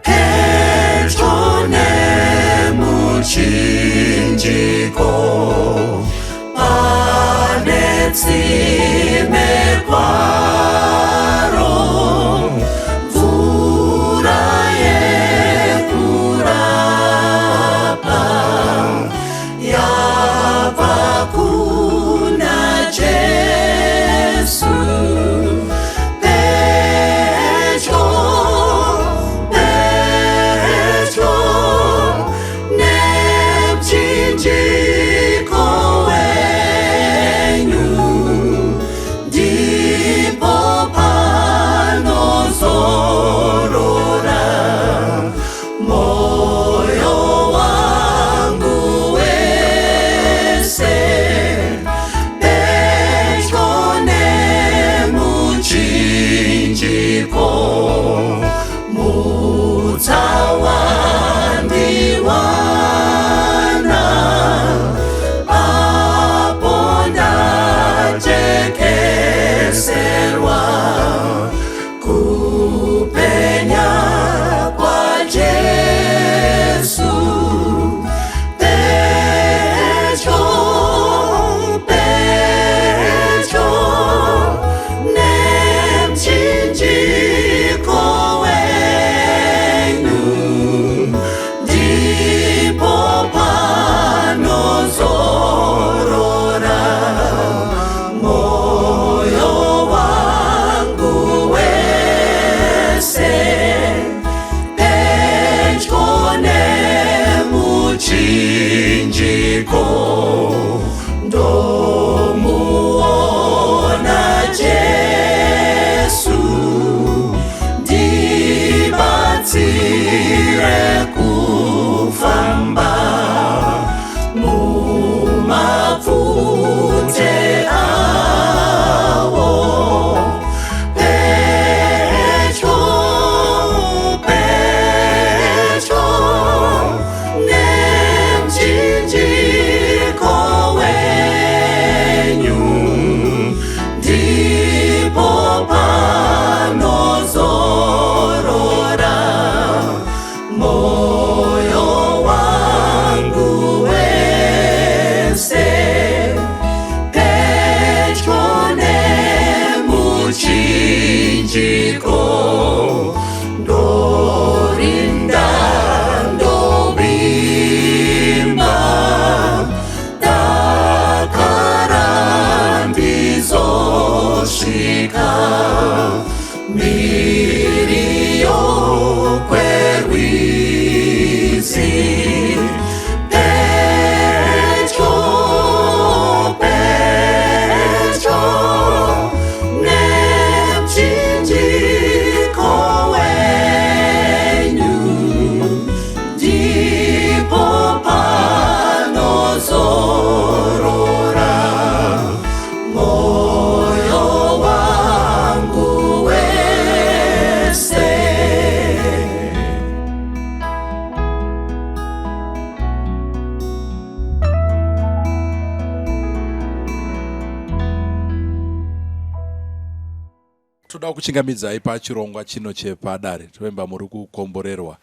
Pedyo nemuchinjiko pane tsime kwaro mvura yekurapa yabva kuna Jesu. Pedyo, pedyo nemuchinjiko wenyu ndipo panozorora moyo wangu wese. Pedyo nemuchinjiko mutsa wandiwana apo ndajekeserwa kupenya kwaJesu. Pedyo, pedyo nemuchinjiko wenyu ndipo panozorora moyo wangu wese. Pedyo nemuchinjiko ndomuona Jesu, ndibatsire kufamba mumapfute awo. Pedyo, pedyo nemuchinjiko wenyu ndipo panozorora moyo wangu wese. Pedyo nemuchinjiko ndorinda ndovimba dakara ndizosvika mhiri kwerwizi. Pedyo, pedyo nemuchinjiko wenyu ndipo panozorora moyo wangu wese. Toda kuchingamidzai pachirongwa chino chepadare. Tovimba muri kukomborerwa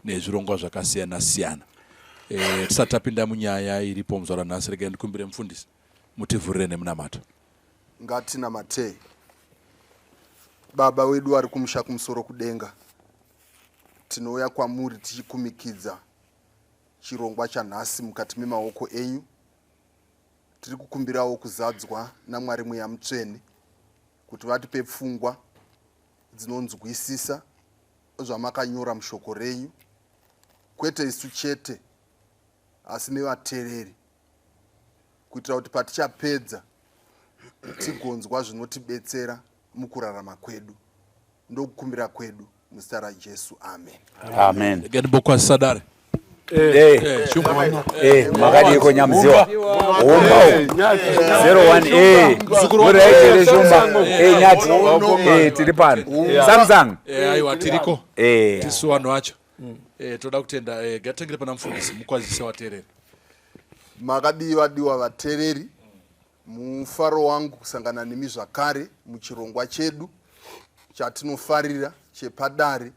nezvirongwa zvakasiyana siyana. Tisati tapinda munyaya iripo muzuva ranhasi, regai ndikumbire mufundisi mutivhurire nemunamato. Ngatinamatei. Baba wedu vari kumusha kumusoro kudenga, tinouya kwamuri tichikumikidza chirongwa chanhasi mukati memaoko enyu. Tiri kukumbirawo kuzadzwa naMwari Mweya Mutsvene kuti vatipe pfungwa dzinonzwisisa zvamakanyora mushoko renyu, kwete isu chete asi nevateereri, kuitira kuti patichapedza tigonzwa zvinotibetsera mukurarama kwedu. Ndokukumbira kwedu muzita raJesu, amen. Amen. Regai ndimbokwazisa dare. Makadiko Nyamuziwa? Humba 01 muraitere Shumba, Nyati, tiri pano, Samsung. Aiwa, tiriko. Tisu vanhu vacho. Toda kutenda. Ngatitangire pana mufundisi, mukwazise vateereri. Makadii vadiwa vateereri? Mufaro wangu kusangana nemi zvakare muchirongwa chedu chatinofarira chepadare.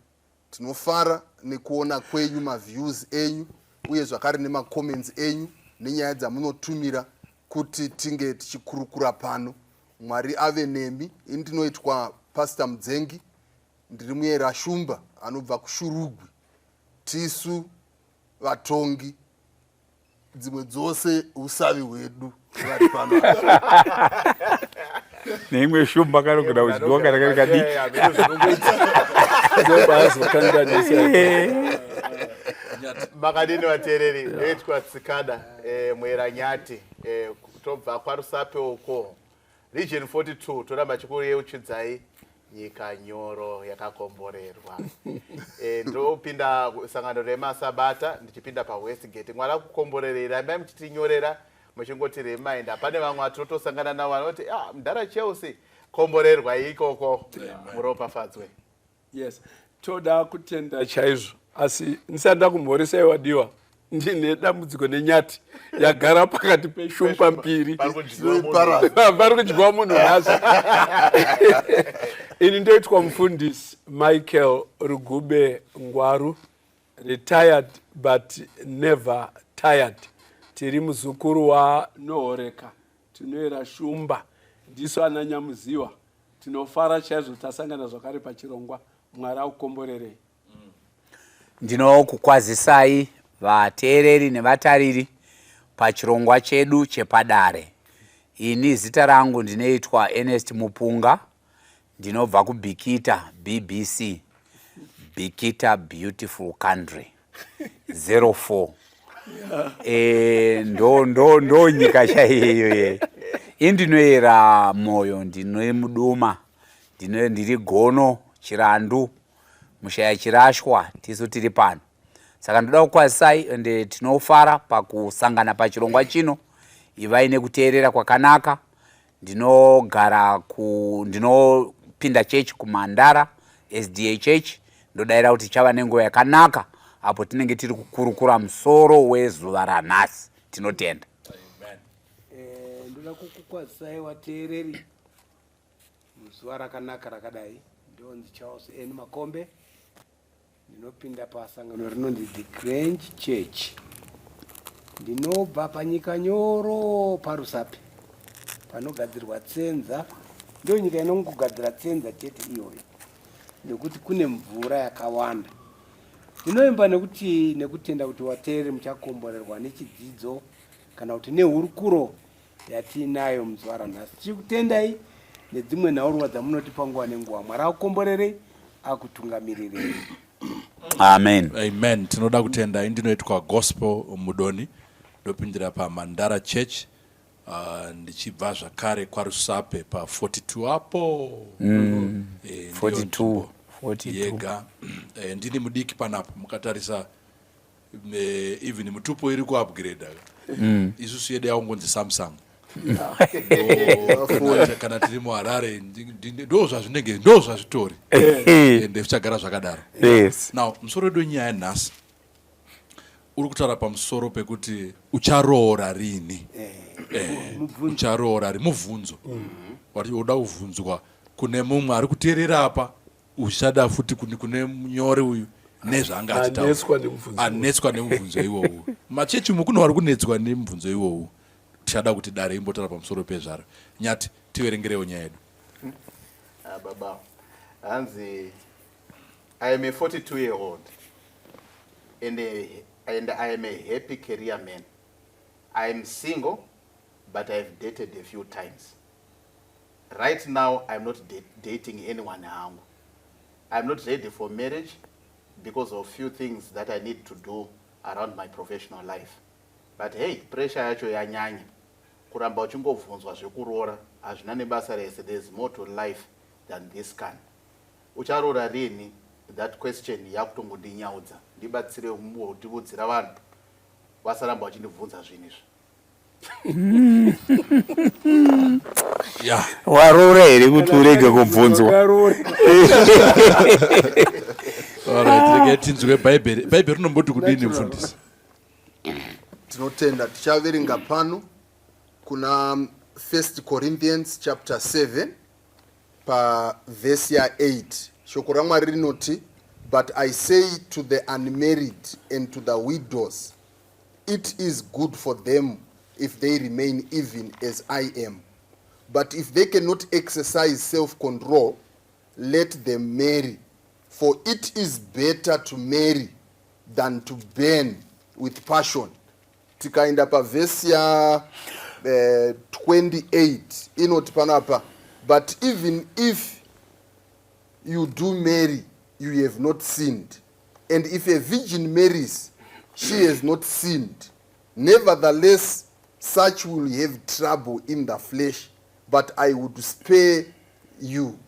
Tinofara nekuona kwenyu maviews enyu uye zvakare nemacomments enyu nenyaya dzamunotumira kuti tinge tichikurukura pano. Mwari ave nemi. Ini ndinoitwa Pastor Mudzengi, ndiri muyera Shumba anobva kuShurugwi. Tisu vatongi dzimwe dzose usavi hwedu vari pano. Neimwe shumba kanogona kudyiwa kana kari kadiki. Makadini vateereri, ndoitwa Tsikada eh, Mwera Nyati eh, tobva kwaRusape uko Region 42 toramba chikuyeuchidzai nyika nyoro yakakomborerwa. E, ndopinda sangano remasabata ndichipinda paWestgate. Mwari akukomborerei, rambai muchitinyorera muchingoti reminder. Pane vamwe vatinotosangana navo vanoti ah, mudhara Chelsea komborerwa ikoko muropafadzwe. Yes, toda kutenda chaizvo, asi ndisati ndakumhoresai wadiwa, ndine dambudziko nenyati yagara pakati peshumba mbiri, pari kudyiwa munhu nhasi. Ini ndoitwa mufundisi Michael Rugube Ngwaru, retired but never tired. Tiri muzukuru waNohoreka, tinoera shumba, ndisu ana Nyamuziwa. Tinofara chaizvo tasangana zvakare pachirongwa. Mwari akukomborerei. Ndinokukwazisai vateereri nevatariri pachirongwa chedu chepadare. Ini zita rangu ndinoitwa Ernest Mupunga, ndinobva kuBikita BBC, Bikita Beautiful Country 04. E, ndo, ndo, ndo nyika chaiyeyo ye. Indinoera moyo, ndine muduma, ndine ndiri gono chirandu mushaya chirashwa, tisu tiri pano. Saka ndoda kukwazisai ende tinofara pakusangana pachirongwa chino. Ivai nekuteerera kwakanaka. Ndinogara ku ndinopinda chechi kuMandara SDA Church. Ndodaira kuti tichava nenguva yakanaka apo tinenge tiri kukurukura musoro wezuva ranhasi. Tinotenda. Eh, ndoda kukukwazisai vateereri muzuva rakanaka rakadai. Ndonzi Charles N Makombe, ndinopinda pasangano rinonzi The Grange Church. Ndinobva panyika nyoro paRusape panogadzirwa tsenza. Ndiyo nyika inongogadzira tsenza chete iyoyo nekuti kune mvura yakawanda. Ndinoimba nekuti nekutenda kuti vateereri muchakomborerwa nechidzidzo kana kuti nehurukuro yatiinayo muzuva ranhasi. Tichikutendai nedzimwe nhaurwa dzamunotipa nguva nenguva. Mwari akukomborerei, akutungamirirei. Amen. Amen. Tinoda kutenda. Indinoitwa Gospel Mudoni, ndopindira paMandara Church uh, ndichibva zvakare kwaRusape pa 42 apo mm. E, 42 42 yega. E, ndini mudiki panapo mukatarisa e, even mutupo iri kuupgrade mm. Isusu yedu yakungonzi Samsung kana tiri muHarare ndo zvazvinenge ndo zvazvitori ende zvichagara zvakadaro. Yes. Now musoro wedu wenyaya nhasi uri kutaura pamusoro pekuti ucharoora rini, ucharoora rini, mubvunzo wati uda kuvhunzwa kune mumwe ari kuteerera apa, uchada futi kune munyori uyu nezvaanga achitaura, anetswa nemubvunzo iwowu. Machechi umu kune vari kunetswa nemubvunzo iwowu. Tichada kuti dare imbotaura pamusoro pezvaro. Nyati, tiverengerewo nyaya yedu. Baba, hanzi I am a 42 year old and, and I am a happy career man. I am single but I've dated a few times. Right now I'm not dating anyone hangu. I'm not ready for marriage because of few things that I need to do around my professional life. But hey, pressure yacho yanyanya. Kuramba uchingobvunzwa zvekuroora hazvina nebasa rese. There's more to life than this can. Ucharoora rini? That question yakutongondinyaudza. Ndibatsire kundiudzira vanhu vasaramba vachindibvunza zvinhu izvi. Yeah. Waroora here kuti urege kubvunzwa? Alright, regai tinzwe Bhaibheri. Bhaibheri rinomboti kudini mufundisi? Tinotenda. Tichaverenga pano kuna 1 Corinthians chapter 7 pavhesi ya8. Shoko raMwari rinoti, But I say to the unmarried and to the widows, it is good for them if they remain even as I am. But if they cannot exercise self-control, let them marry. For it is better to marry than to burn with passion. Tikaenda pavhesi ya 28 inoti panapa, but even if you do marry, you have not sinned. And if a virgin marries, she has not sinned. Nevertheless, such will have trouble in the flesh, but I would spare you.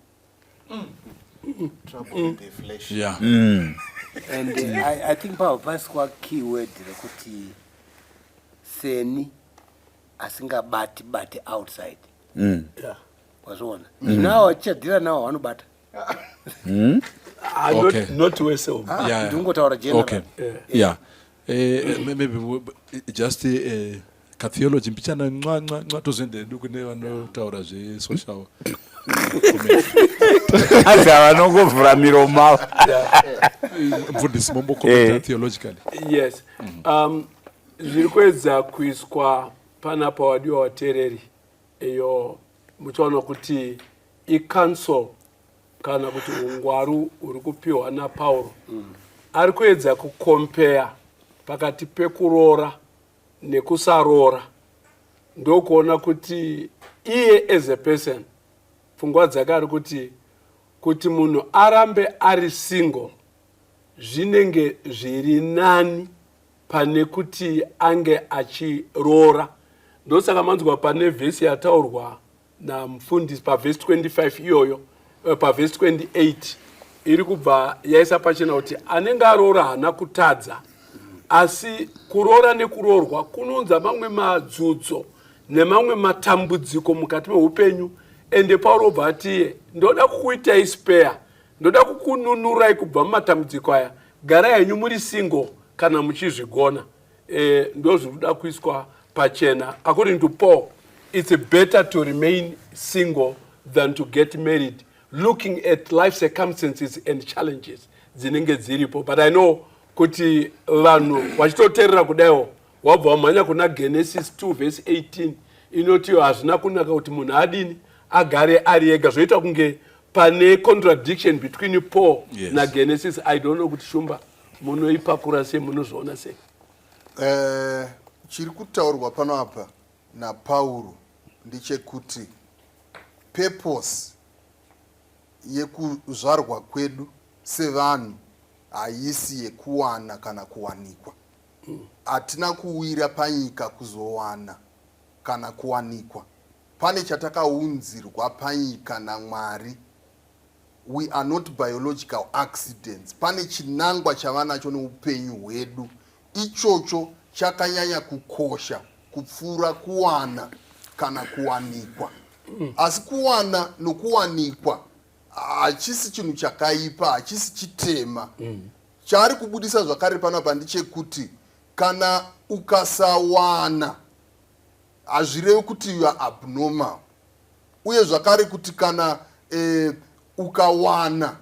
Trouble in the flesh. And I think pabva paiswa keyword rekuti seni asingabati bati outside. Wazviona? Zvino avo vachichadhira navo vanobata. Ah, not wese. Ndingotaura general. Okay, yeah. Maybe just katheology mbichana, nca nca nca, tozoenda hedu kune vanotaura zvesocial. Azi havanongovhura miromo avo. Mufundisi, mombokomenta theologically. Yes, zviri kuedza kuiswa panapa, wadiwa wateereri, iyo muchaona kuti icounsel kana kuti ungwaru huri kupiwa naPauro. Ari kuedza kucompare pakati pekuroora nekusaroora, ndokuona kuti iye as a person, pfungwa dzake ari kuti munhu arambe ari single zvinenge zviri nani pane kuti ange achiroora. Ndosaka manzwa pane vhesi yataurwa namufundisi pavhesi 25 iyoyo, pavhesi 28 iri kubva yaisa pachena kuti anenge aroora haana kutadza, asi kuroora nekuroorwa kunounza mamwe madzudzo nemamwe matambudziko mukati meupenyu. Ende Pauro obva atiye, ndoda kukuitai spare, ndoda kukununurai kubva mumatambudziko aya. Garai henyu muri single kana muchizvigona. Ndo zviri kuda kuiswa pachena. According to Paul, it's better to remain single than to get married, looking at life circumstances and challenges dzinenge dziripo. But I know kuti vanhu vachitoteerera kudaiwo wabva wamhanya kuna Genesis 2 verse 18 inoti hazvina kunaka kuti munhu adini, agare ari ega. Zvoita kunge pane contradiction between Paul naGenesis. I don't know kuti Shumba munoipakura sei, munozviona sei? Chiri kutaurwa pano apa naPauro ndechekuti purpose yekuzvarwa kwedu sevanhu haisi yekuwana kana kuwanikwa. Hatina kuwira panyika kuzowana kana kuwanikwa. Pane chatakaunzirwa panyika naMwari. We are not biological accidents. Pane chinangwa chava nacho neupenyu hwedu. Ichocho chakanyanya kukosha kupfuura kuwana kana kuwanikwa. Asi kuwana nokuwanikwa hachisi chinhu chakaipa, hachisi chitema. Chaari kubudisa zvakare panapa ndechekuti kana ukasawana hazvirevi kuti you are abnormal, uye zvakare kuti kana ukawana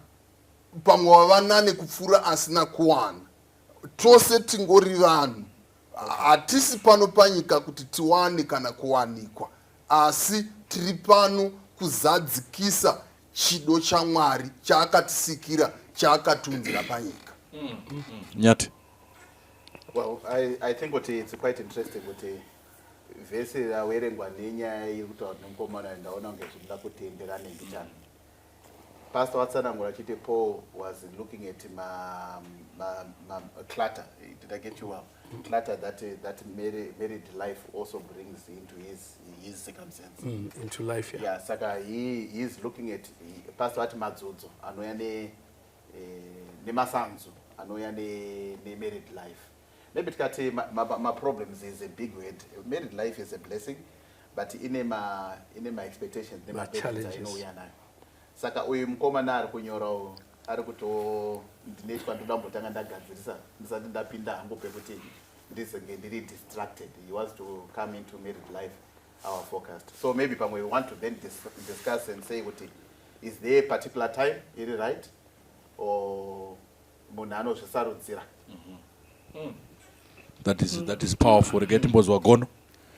pamwe wava nane kupfuura asina kuwana. Tose tingori vanhu. Hatisi pano panyika kuti tiwane kana kuwanikwa, asi tiri pano kuzadzikisa chido chaMwari chaakatisikira, chaakatiunzira panyika. Nyati. Well, I think kuti it's quite interesting kuti vhesi raverengwa nenyaya iri kutaura nemukomana, ndaona kunge zvinoda kutenderane mbichana. Pastor watsanangura achiti Paul was looking at ma clutter. Did I get you well? Clutter that married life also brings into his circumstance. Into life, yeah. Yeah, saka he is looking at, pastor vati madzodzo anouya nemasanzu anouya ne-married life. Maybe tikati ma-problems is a big word. Married life is a blessing, but ine ma-expectations nema-burdens Ma-challenges. ainouya nayo. Saka uyu mukomana ari kunyorawo ari kuto ndine chindoda kumbotanga ndagadzirisa ndisati ndapinda hangu pekuti ndizenge ndiri distracted. He wants to come into married life our focused. So maybe pamwe we want to then discuss and say kuti is there a particular time iri right or Munhu anozvisarudzira. That is powerful. Regai timbonzwa Gono,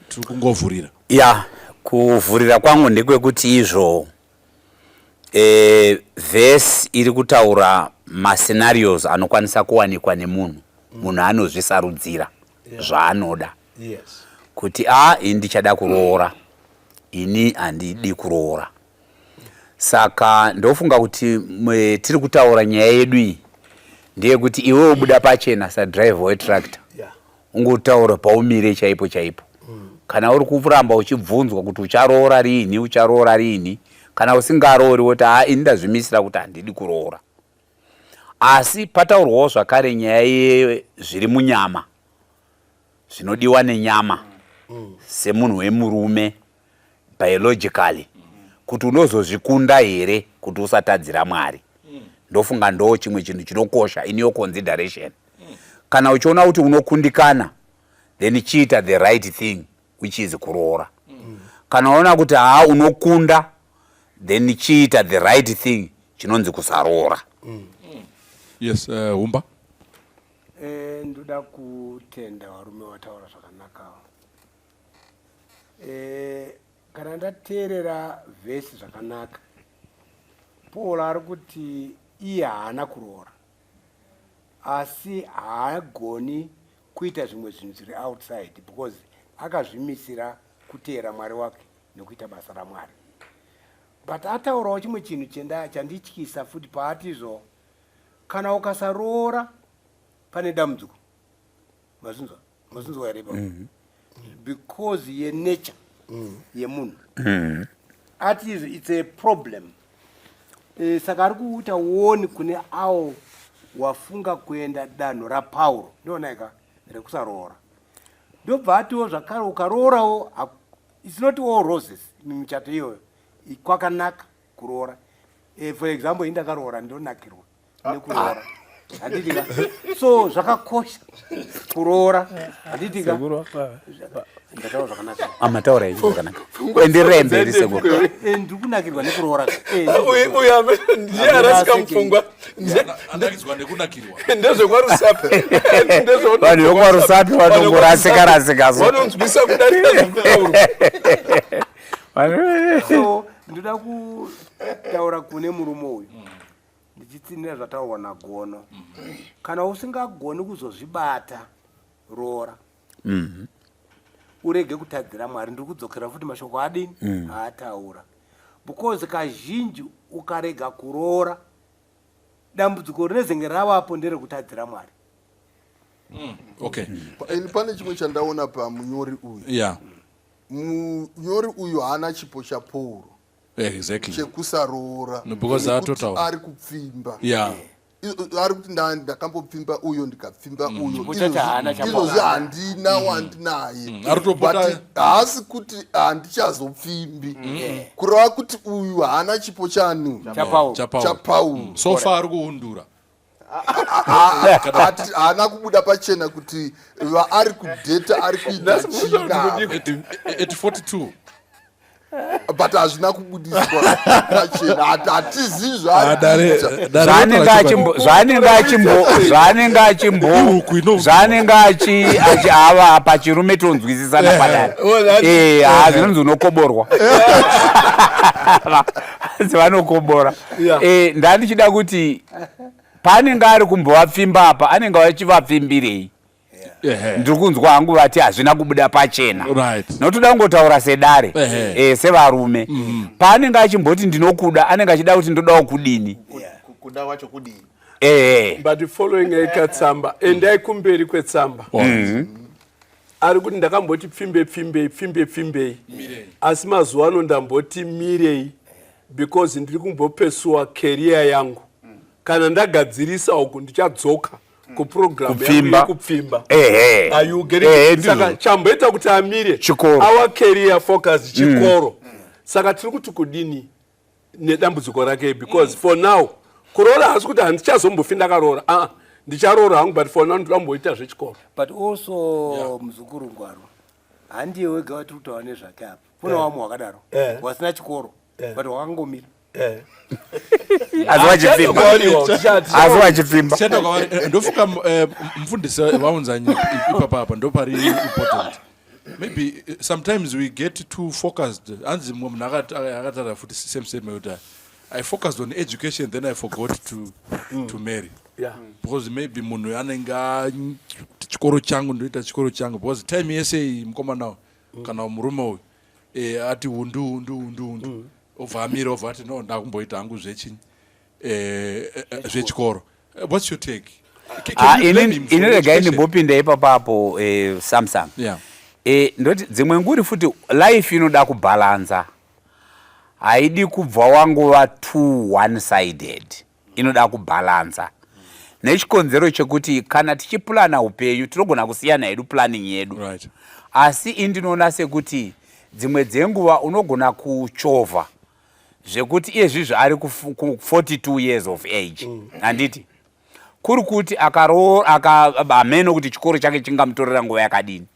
tiri kungovhurira. Ya, kuvhurira kwangu ndekwekuti izvo vhesi iri kutaura mascenarios anokwanisa kuwanikwa nemunhu. Munhu anozvisarudzira zvaanoda kuti a, ini ndichada kuroora, ini handidi kuroora. Saka ndofunga kuti tiri kutaura nyaya yedu iyi ndeyekuti iwe ubuda pachena sadriver wetractor, ungotaura paumire chaipo chaipo. Kana uri kuramba uchibvunzwa kuti ucharoora riini, ucharoora riini, kana usingaroori, woti, "Ha, ini ndazvimisira kuti handidi kuroora." Asi pataurwawo zvakare nyaya yezviri munyama, zvinodiwa nenyama semunhu wemurume biologically, kuti unozozvikunda here kuti usatadzira Mwari. Ndofunga ndo chimwe chinhu chinokosha in your consideration. Kana uchiona kuti unokundikana, then chiita the right thing, which is kuroora. Kana uona kuti haa, unokunda, then chiita the right thing chinonzi kusaroora. Yes, Humba. Ndoda kutenda varume vataura zvakanaka. Kana ndateerera vhesi zvakanaka, Paul ari kuti iye haana kuroora, asi haagoni kuita zvimwe zvinhu zviri outside because akazvimisira kuteera Mwari wake nekuita basa raMwari. But ataurawo chimwe chinhu chandityisa futi paatizvo, kana ukasaroora pane dambudziko. Mazvinzwa, mazvinzwa here ipapo? Because yenature yemunhu, ati izvo it's a problem. Saka ari kuita woni kune avo wafunga kuenda danho raPauro, ndionaika rekusaroora. Ndobva atiwo zvakare ukaroorawo, it's not all roses mumichato iyoyo. Kwakanaka kuroora. For example, ini ndakaroora, ndonakirwa nekuroora, handitika? So zvakakosha kuroora, handitika? Ndataura zvakanaka? Amataura izvi zvakanaka, enderera mberi, sekuru. Ndiri kunakirwa nekuroora. Uyu ndiye arasika mupfungwa. Anakidzwa nekunakirwa. NdezvekwaRusape. Vanhu vekwaRusape vanongorasika rasika so. Vanonzwisa kudarika zvekutaurwa. So ndoda kutaura kune murume uyu ndichitsinira zvataurwa naGono. Kana usingagoni kuzozvibata, roora, urege kutadzira Mwari. Ndiri kudzokera futi mashoko adini aataura, because kazhinji ukarega kuroora, dambudziko rinezenge ravapo nderekutadzira Mwari. Ini pane chimwe chandaona pamunyori uyu. Munyori uyu haana chipo chaPauro chekusaroora. No, because Nekuti atotaura. ari kupfimba. Ari kuti ndakambopfimba uyo, ndikapfimba uyo. Chipo chacho haana chaPauro. Izvozvi handina wandinaye. Ari kutopota. But haasi kuti handichazopfimbi, kureva kuti uyu haana chipo chanu ChaPauro. ChaPauro. ChaPauro. So far ari kuundura. Haana kubuda pachena kuti vaari kudheta ari kuita china. At 42. But hazvina kubudiswa pachena. Hatizivi Ah, zvaari dare zvaanenge rotora. achimbo zvaanenge achimbo zvaanenge achimbo Ihuku inoundurwa. Zvaanenge achi achi ava pachirume tonzwisisana padare. Ha, zvinonzi unokoborwa, asi vanokobora. Ndandichida kuti paanenge ari kumbovapfimba apa, anenge achivapfimbirei? Ndiri kunzwa hangu vati hazvina kubuda pachena. Notoda kungotaura sedare, sevarume, paanenge achimboti ndinokuda, anenge achida kuti ndodawo kudini? Kuda wacho kudii? But following aikatsamba, endai kumberi kwetsamba. Ari kuti ndakamboti pfimbe pfimbei, pfimbe pfimbei, asi mazuva ano ndamboti mirei because ndiri kumbopesuwa career yangu. Kana ndagadzirisa uku, ndichadzoka kuprogram yangu Kupfimba. yekupfimba. Are you getting Ehe, it? ndizvo. Saka chamboita kuti amire Chikoro. Our career focus chikoro. Saka tiri kuti kudini nedambudziko rake? Because for now kuroora, hasi kuti handichazombofi ndakaroora. Aa, ndicharoora hangu, but for now ndingamboita zvechikoro. But also, muzukuru Ngwaro, handiye wega watiri kutaura nezvake apa. Kuna vamwe wakadaro wasina chikoro, but wakangomira. Asi vachipfimba. Asi vachipfimba. Tichaenda kwavari. Ndofunga mufundisi vaunza ipapa apa ndopari important. Maybe sometimes we get too focused. Hanzi mumwe munhu akataura futi same same kuti I focused on education, then I forgot to marry. Because maybe munhu anenge chikoro changu, ndoita chikoro changu, because time yese iyi mukomana uyu kana murume uyu ati undu undu undu undu, obva amira, obva ati, "No, ndakumboita hangu zvechinyi, zvechikoro." What's your take? Ini regai ndimbopinda ipapapo, Samsung. Ndoti dzimwe nguri futi life inoda kubhalanza, haidi kubva wangova too one sided, inoda kubhalanza nechikonzero chekuti kana tichipulana upenyu tinogona kusiyana hedu planning yedu. Asi indinoona sekuti dzimwe dzenguva unogona kuchovha zvekuti iye zvizvi ari ku42 years of age, handiti? Kuri kuti hameno kuti chikoro chake chingamutorera nguva yakadini,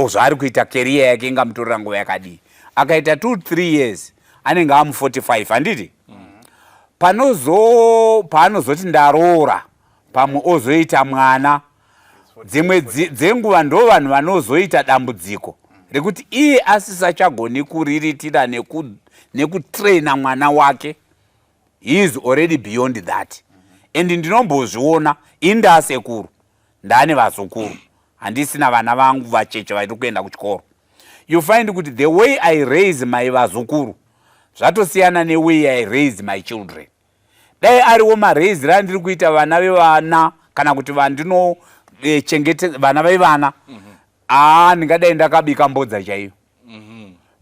zvaari kuita career yake ingamutorera nguva yakadini. Akaita 2 3 years anenge amu45, handiti? Panozo paanozoti ndaroora, pamwe ozoita mwana, dzimwe dzenguva ndo vanhu vanozoita dambudziko rekuti iye asisachagoni kuriritira nekutraina mwana wake. He is already beyond that. And ndinombozviona, indasekuru, ndane vazukuru, handisina vana vangu vacheche vari kuenda kuchikoro. You find kuti the way I raise my vazukuru zvatosiyana neway I raise my children. Dai ariwo maraisiro andiri kuita vana vevana kana kuti vandinochengete vana vevana, aa, ndingadai ndakabika mbodza chaiyo,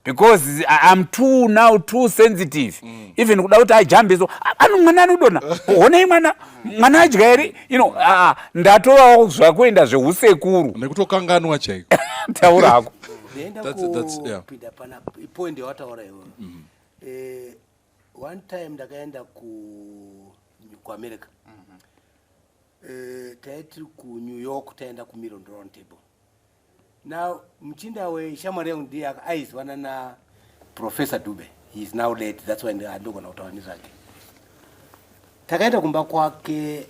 because I'm too now too sensitive. Even kuda kuti ajambe, so ano mwana anodonha, honai mwana, mwana adya here? Ndatovawo zvakuenda zveusekuru. Nekutokanganwa chaiko. Taura hako. Ndienda kupinda pana point yawataura iwewe. One time ndakaenda kuAmerica. Taiti kuNew York, taenda kuMillion Round Table. Now muchinda weshamwari yangu ndiye aizivana naProfessor Dube. He is now late, that's why andogona kutaura nezvake. Takaenda kumba kwake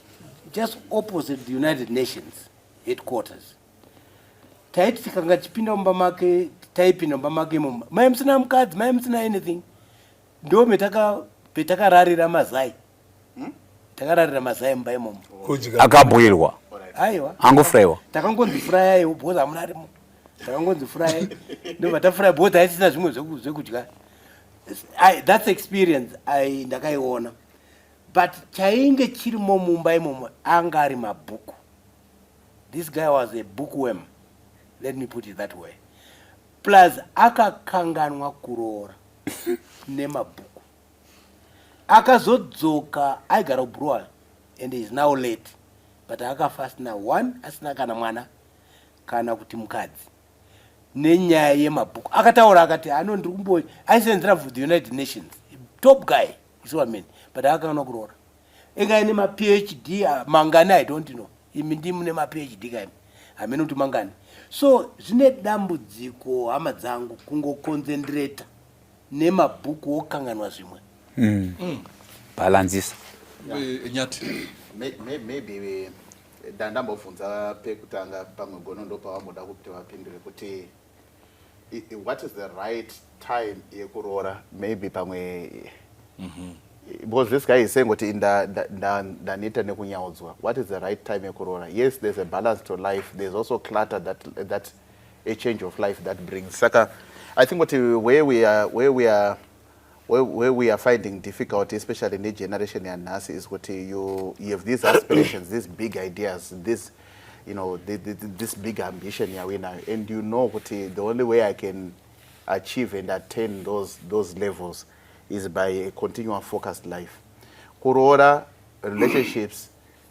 just opposite the United Nations headquarters. Taiti tikanga tichipinda mumba make, taipinda mumba make imomo mai musina mukadzi, mai musina anything. Ndo petakararira mazai, takararira mazai mumba imomo. Kudya. Akabhoirwa? Aiwa. Angofurayiwa? Takangonzi furayai because hamuna arimo. Takangonzi furayai, ndobva tafuraya because haisina zvimwe zvekudya. That's experience ndakaiona, but chainge chirimo mumba imomo anga ari mabhuku. This guy was a bookworm, let me put it that way. Plus akakanganwa kuroora nemabhuku. Akazodzoka, aigara kuBulawayo and is now late, but akafa asina one, asina kana mwana kana kuti mukadzi, nenyaya yemabhuku. Akataura akati ano ndiri kumbo aisenzera for the United Nations, top guy, you see what I mean? But akakanganwa kuroora. Inga ine maPhD mangani, I don't know. Imi ndimune maPhD kaimi, hamene kuti mangani. So zvine dambudziko, hama dzangu, kungoconcentrata nemabhuku wokanganwa zvimwe. Bhalanzisa. Nyati. Maybe ndandambobvunza pekutanga, pamwe gono ndo pavamboda kuti vapindure kuti what is the right time yekuroora? Maybe pamwe because this guy is saying kuti ndaneta nekunyaudzwa. What is the right time yekuroora? Yes, there's a balance to life. There's also clutter that a change of life that brings. Saka I think kuti where we are finding difficulty, especially in the generation yanhasi, is kuti you have these aspirations, these big ideas, this you know the, the, this big ambition yawinayo, and you know kuti the only way I can achieve and attain those levels is by a continual focused life. Kuroora, relationships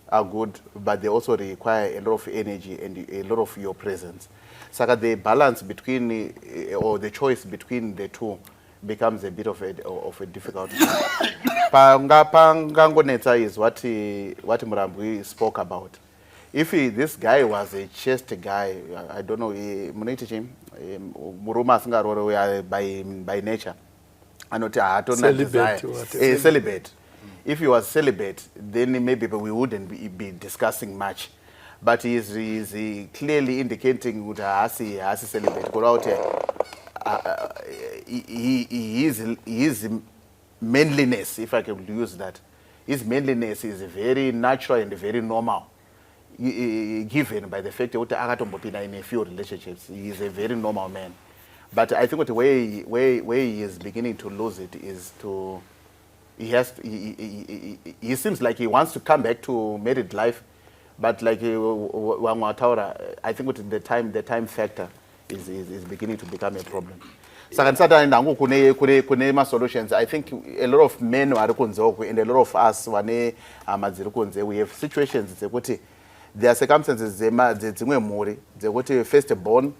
are good, but they also require a lot of energy and a lot of your presence. Saka the balance between or the choice between the two becomes a bit of a difficult. Panga pangangonetsa is what Murambwi spoke about. If this guy was a chaste guy, I don't know, munoiti chii, murume asingaroore by nature. Anoti haatona desire. Celibate. If he was celibate, then maybe we wouldn't be discussing much, but he is clearly indicating kuti haasi celibate, kureva kuti his manliness, if I can use that, his manliness is very natural and very normal, given by the fact yekuti akatombopinda in a few relationships. He is a very normal man, but I think kuti where he is beginning to lose it is to he has he seems like he wants to come back to married life, but like vamwe vataura, I think kuti the time factor is beginning to become a problem. Saka ndisati aenda hangu kune masolutions, I think a lot of men vari kunze uku and a lot of us vane hama dziri kunze, we have situations dzekuti there are circumstances dzedzimwe mhuri dzekuti first born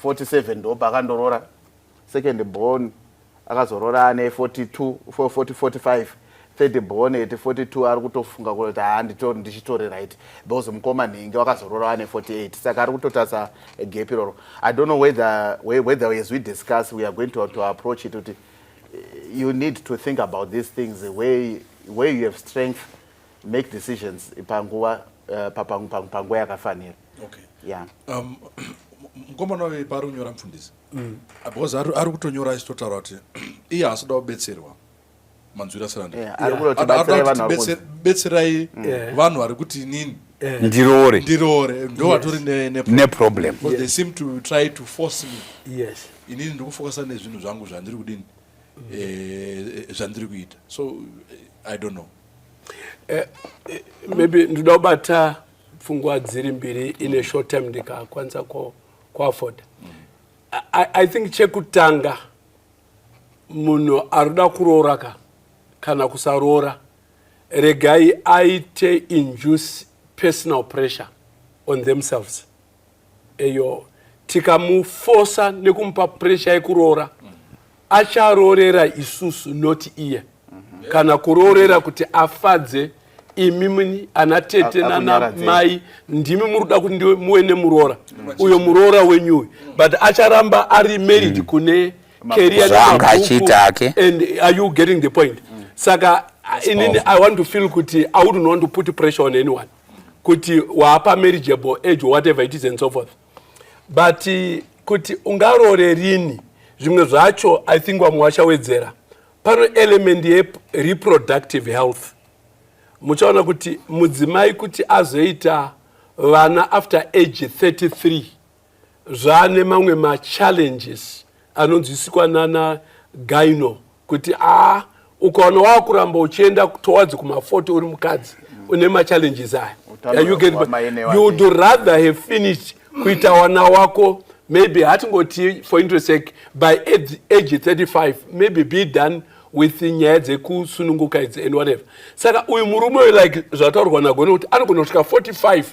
47 ndo paakandorora, second born akazorora ane 42, 40, 45, third born at 42 ari kutofunga kuti haa, ndichitori right, because mukoma nhingi wakazorora ane 48, saka ari kutotarisa gap iroro. I don't know whether as we discuss we are going to approach it kuti you need to think about these things where you have strength, make decisions panguva panguva yakafanira. Yeah. Mukomana uyu paari kunyora, mufundisi, because ari kutonyora achitotaura kuti iye haasi kuda kubetserwa, manzwira seranda. Yeah, ari kutoti batsirai vanhu vari kunze. Betserai vanhu vari kuti inini Ndiroore. Ndiroore, ndo vatori neproblem. Because they seem to try to force me. Inini ndiri kufocusa nezvinhu zvangu zvandiri kudini, zvandiri kuita, so I don't know. Maybe ndoda kubata pfungwa dziri mbiri in a short time ndikakwanisa kuafforda. I think chekutanga, munhu ari kuda kuroora ka kana kusaroora, regai aite induce personal pressure on themselves. Eyo tikamufosa nekumupa pressure yekuroora, acharoorera isusu, not iye, kana kuroorera kuti afadze imimi ana tete nana Akunyaradzei. mai. Ndimi muri kuda kuti muve nemuroora uyo, muroora wenyuyu, but acharamba ari married kune career Zvaanga nemabhuku. achiita ake. And are you getting the point? Saka inini I want to feel kuti I wouldn't want to put pressure on anyone kuti waapa marriageable age or whatever it is and so forth, but kuti ungarore rini, zvimwe zvacho I think vamwe vachawedzera pano element yereproductive health. Muchaona kuti mudzimai kuti azoita vana after age 33 zvaane mamwe machallenges anonzwisikwa nana gyno, kuti a ukaona wakuramba uchienda towards kuma40 uri mukadzi, une machallenges aya. Utano Are you getting- hwamaine You would rather have finished kuita wana wako maybe, hatingoti for interest sake, by age 35, maybe be done with nyaya dzekusununguka idzi and whatever. Saka uyu murume uyu, like zvataurwa nagone, kuti anogona kusvika 45,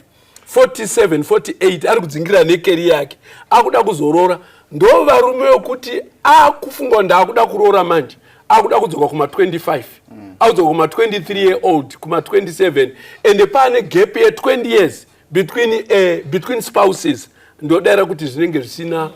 47, 48 ari kudzingira necareer yake, akuda kuzorora. Ndo varume wekuti akufunga ndaakuda kuroora manje, akuda kudzoka kuma25, akudzoka kuma23 year old, kuma27, and paane gap ye20 years between spouses. Ndodayira kuti zvinenge zvisina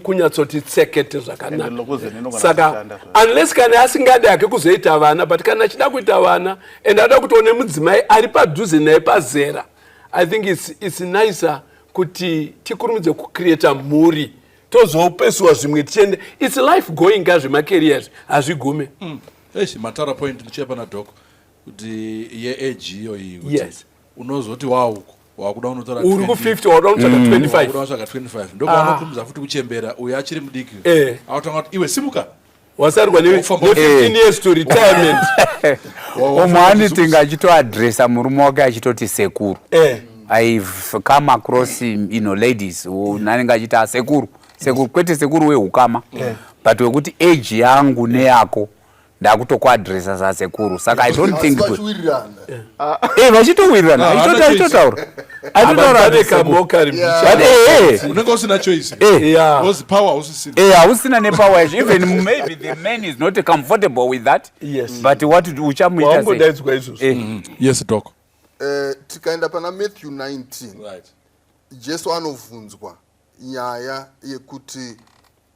kunyatsoti tsekete zvakanaka. And lokuze ninogona Saka kushanda zvayo. unless kana asingadi hake kuzoita vana, but kana achida kuita vana and ada kutoone mudzimai ari padhuze naye pazera, I think it's nicer kuti tikurumidze kucreata mhuri, tozopesuwa zvimwe tichiende. It's life going ka, zvemacareers hazvigume. Eish, mataura point. Ndichiya pana doc kuti yeage iyo iyi, kuti unozoti wauko wakuda unotora Uri 20, ku50, wauda kutsvaka 25. Wakuda kutsvaka 25, ndopaanokurumidza futi kuchembera. Uyo achiri mudiki akutanga kuti iwe simuka. Wasarwa Wofamba- ne15 years to retirement. Umwe anotinga achitoadresa murume wake achitoti sekuru. I've come across ladies who nanenge achiti asekuru, sekuru, kwete sekuru wehukama, but wekuti age yangu neyako ndakutokuadresa sasekuru. Saka I don't think kuti Vachiwirirana. Vachitowirirana. Ah, achitoti haana. Achitotaura, achitotaura Pane ati sekuru. kamokari. But Unenge usina choice. Because power hausisina. Hausina nepower yacho. Even maybe the man is not comfortable with that. But what uchamuita sei? Wangodaidzwa izvozvo. Yes, doc. Tikaenda pana Matthew 19, Jesu anovhunzwa nyaya yekuti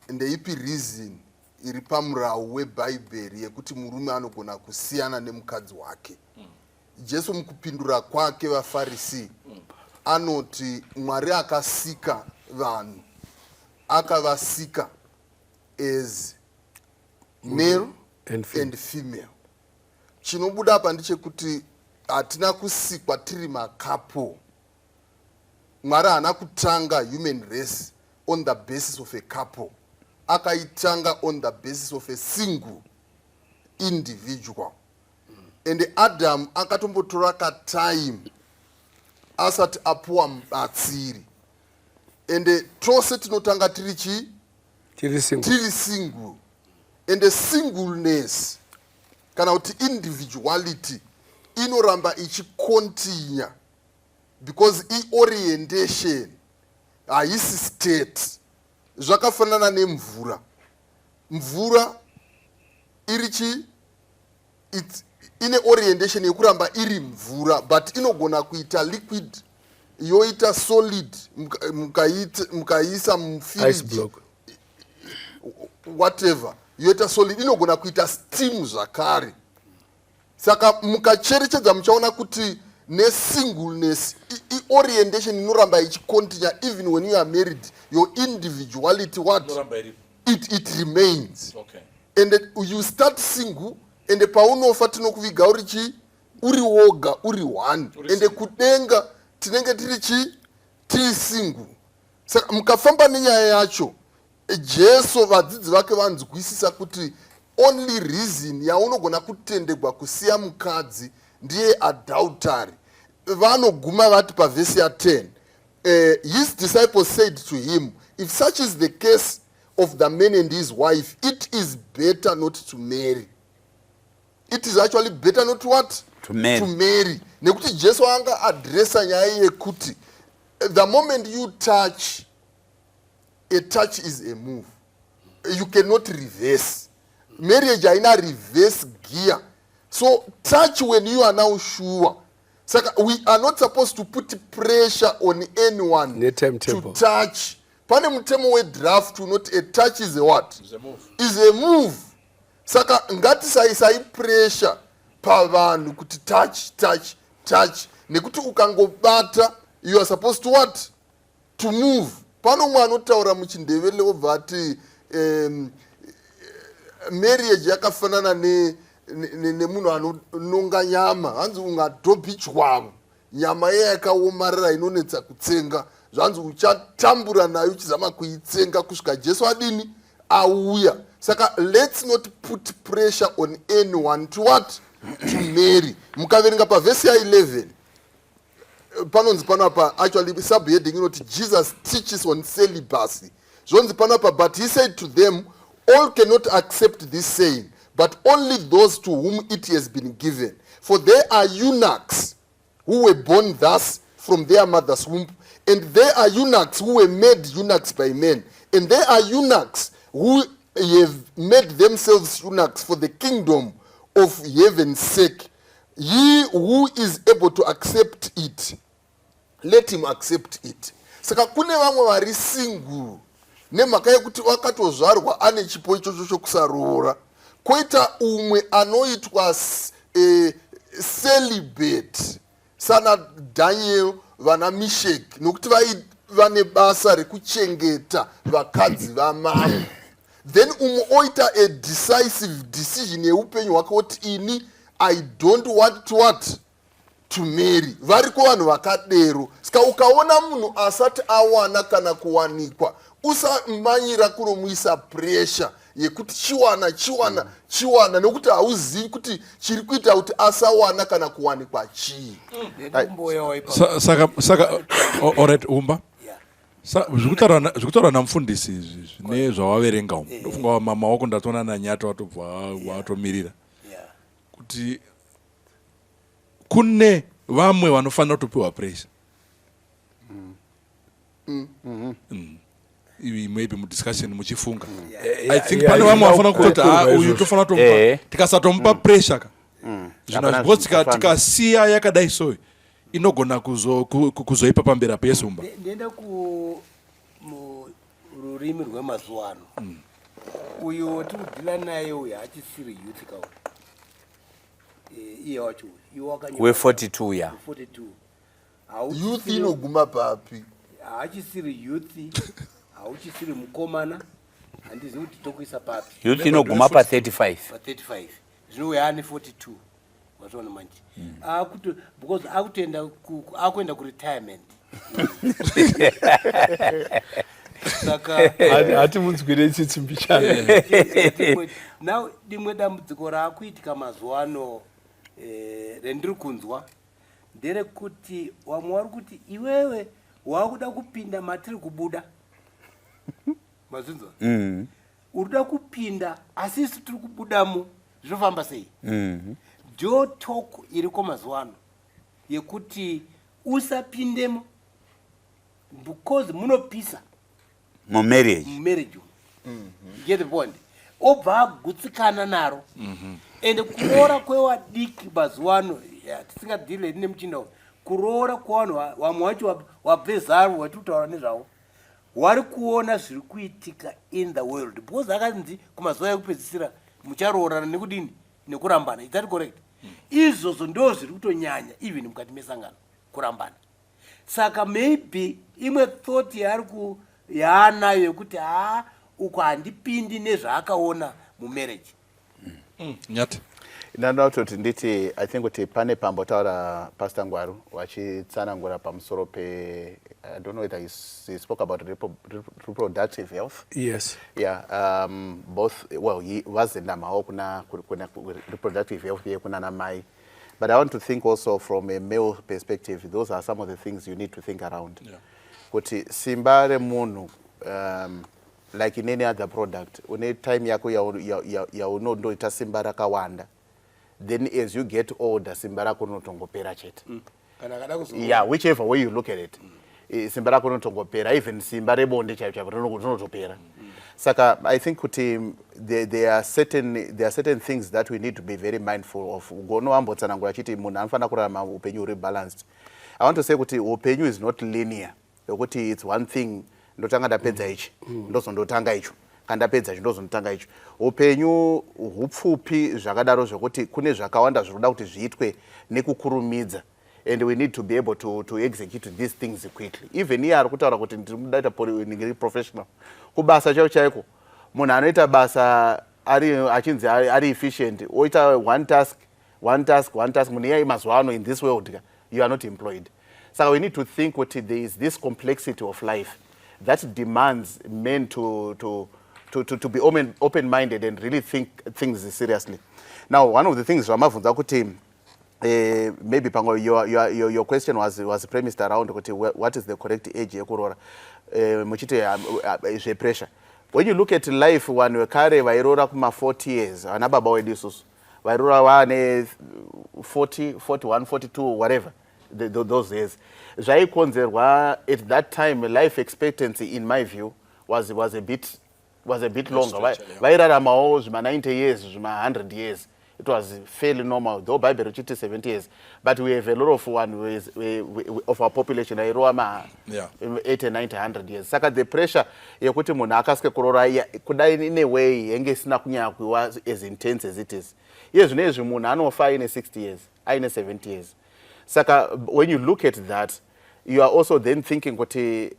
ndeipi reason. iri pamurawu webhaibheri yekuti murume anogona kusiyana nemukadzi wake. Jesu mukupindura kwake vaFarisi anoti Mwari akasika vanhu akavasika as male And female. and female. Chinobuda apa ndechekuti hatina kusikwa tiri macouple. Mwari haana kutanga human race on the basis of a couple. Akaitanga on the basis of a single individual. And Adam akatombotora katime asati apuwa mubatsiri. Ende tose tinotanga tiri chii? Tiri single. Tiri single. And singleness kana kuti individuality inoramba ichicontinue because iorientation, haisi state. Zvakafanana nemvura. Mvura iri chi ine orientation yekuramba iri mvura, but inogona kuita liquid, yoita solid, mukaisa Ice mufiriji, block. whatever, yoita solid, inogona kuita steam zvakare. Saka mukacherechedza muchaona kuti nesingleness iorientation inoramba ichicontinue even when you are married. Your individuality, what Inoramba iripo. it remains. And you start single, and paunofa tinokuviga uri chi uri woga, uri one. Uri Ende single. kudenga tinenge tiri chi tiri single. Saka mukafamba nenyaya yacho, Jesu, vadzidzi vake vanzwisisa kuti only reason yaunogona kutendegwa kusiya mukadzi ndiye adultery. Vanoguma vati pavhesi ya10, his disciples said to him, "If such is the case of the man and his wife, it is better not to marry." It is actually better not to what? To marry. To marry, nekuti Jesu anga addressa nyaya yekuti the moment you touch, a touch is a move. You cannot reverse. Marriage haina reverse gear. So touch when you are now sure. Saka we are not supposed to put pressure on anyone Ne-timetable. to touch. Pane mutemo wedraft unoti a touch is a what? Is a move. Is a move. Saka ngatisaisai pressure pavanhu kuti touch, touch, touch, nekuti ukangobata, you are supposed to what? To move. Pano umwe anotaura muchiNdevele, obva ati marriage yakafanana nemunhu anononga nyama. Hanzi ungadhobhi chwavo, nyama iya yakaomarara inonetsa kutsenga. Zvanzi uchatambura nayo uchizama kuitsenga kusvika Jesu adini? Auya. Saka let's not put pressure on anyone to what? To marry. Mukaverenga pavhesi ya11, panonzi panapa, actually subheading inoti "Jesus teaches on celibacy". Zvonzi panapa, "But he said to them, 'All cannot accept this saying, but only those to whom it has been given. For there are eunuchs who were born thus from their mother's womb, and there are eunuchs who were made eunuchs by men, and there are eunuchs who have made themselves eunuchs for the kingdom of heaven's sake. He who is able to accept it, let him accept it.'" Saka kune vamwe vari single nemhaka yekuti vakatozvarwa ane chipo ichocho chokusaroora, kwoita umwe anoitwa celibate sana Daniel, vana Mishek, nokuti vaiva nebasa rekuchengeta vakadzi vamambo. Then umwe oita a decisive decision yeupenyu hwake, oti, "Ini I don't want to what? To marry." Variko vanhu vakadero. Saka ukaona munhu asati awana kana kuwanikwa, usamanyira kunomuisa pressure yekuti chiwana, chiwana, chiwana, nekuti hauzivi kuti chiri kuita kuti asawana kana kuwanikwa chii. Kumboyawo ipapo. Saka alright, umba. Zviri kutaurwa namufundisi izvi zvine zvavaverenga umu, ndofunga mama wako ndatoona nanyata watobva watomirira kuti kune vamwe vanofanira kutopiwa pressure. Maybe mudiscussion muchifunga, I think pane vamwe vanofanira kutoti, "Ah, uyu tofanira kutomupa." Tikasatomupa pressure ka, zvino Hapana because zvinofamba. Tikasiya yakadai so, inogona kuzoipa pamberi apo yesumba. Ndienda ku mururimi rwemazuva ano. Uyu wotiri kudhila naye uyu haachisiri youth ka uyu. Iye wacho uyu. Iwe wakanyora. We 42 ya. 42. Youth inoguma papi? Haachisiri youth, hauchisiri mukomana, handizivi kuti tokuisa papi. Youth inoguma pa 35. Pa 35. Zvino uyu ane 42. Wazviona manje. Akuto because akutoenda akuenda ku retirement. Saka hatimunzwire tsitsi mbichana. Now rimwe dambudziko raakuitika mazuva ano rendiri kunzwa nderekuti vamwe vari kuti iwewe wakuda kupinda matiri kubuda. Mazvinzwa? Uri kuda kupinda asi isu tiri kubudamo, zvinofamba sei? Ndo talk iriko mazuva ano yekuti usapindemo because munopisa mumarriage. Mumarriage umu. Get the point? Obva agutsikana naro. Ende kuroora kwewadiki mazuva ano, tisingadhile nemuchinda uyu, kuroora kwevanhu vamwe vacho wabve zaro watiri kutaura nezvavo, vari kuona zviri kuitika in the world, because akanzi kumazuva ekupedzisira mucharoorana nekudini, nekurambana. Is that correct? Izvozvo ndo zviri kutonyanya even mukati mesangano, kurambana. Saka maybe imwe thought yaari ku yaanayo yekuti haa, uko handipindi nezvaakaona mumarriage. Nyati. Ndinoda kutoti nditi I think kuti pane pambotaura Pastor Ngwaru vachitsanangura pamusoro pe, I don't know whether he spoke about reproductive health. Yes. Yeah, both, well, vazendamawo kuna reproductive health yekunana mai, but I want to think also from a male perspective. Those are some of the things you need to think around, kuti simba remunhu, like in any other product, une time yako yaunondoita simba rakawanda, then as you get older simba rako rinotongopera chete. Kana akada kuzo Yeah, whichever way you look at it, simba rako rinotongopera, even simba rebonde chaipo chaipo rinotopera. Saka I think kuti there are certain things that we need to be very mindful of. Gono ambotsanangura achiti munhu anofanira kurarama upenyu huri balanced. I want to say kuti upenyu is not linear, yokuti it's one thing, ndotanga ndapedza ichi, ndozondotanga icho, kana ndapedza icho ndozondotanga icho. Upenyu hupfupi zvakadaro zvekuti kune zvakawanda zviri kuda kuti zviitwe nekukurumidza, and we need to be able to execute these things quickly. Even iye ari kutaura kuti ndiri kuda kuita ndiri professional kubasa chaiko chaiko, munhu anoita basa ari achinzi ari efficient, oita one task, one task, one task, munhu iyai mazuva ano in this world ka, you are not employed. Saka we need to think kuti there is this complexity of life that demands men to be open-minded and really think things seriously. Now, one of the things zvamabvunza kuti maybe pamwe your question was premised around kuti what is the correct age yekuroora, muchiti zvepressure. When you look at life, vanhu vekare vairoora kuma-40 years, vana baba wedu isusu vairoora vaane 40, 41, 42, whatever those years. Zvaikonzerwa at that time, life expectancy in my view was a bit longer. Vairaramawo zvima-90 years, zvima-100 years. It was fairly normal, though Bible richiti 70 years, but we have a lot of one who is, of our population airowa ma 80, 90, 100 years. Saka the pressure yekuti munhu akasike kuroora kudai in a way yenge isina kunyanya kuiwa as intense as it is iye zvino izvi. Munhu anofa aine 60 years, aine 70 years. Saka when you look at that, you are also then thinking kuti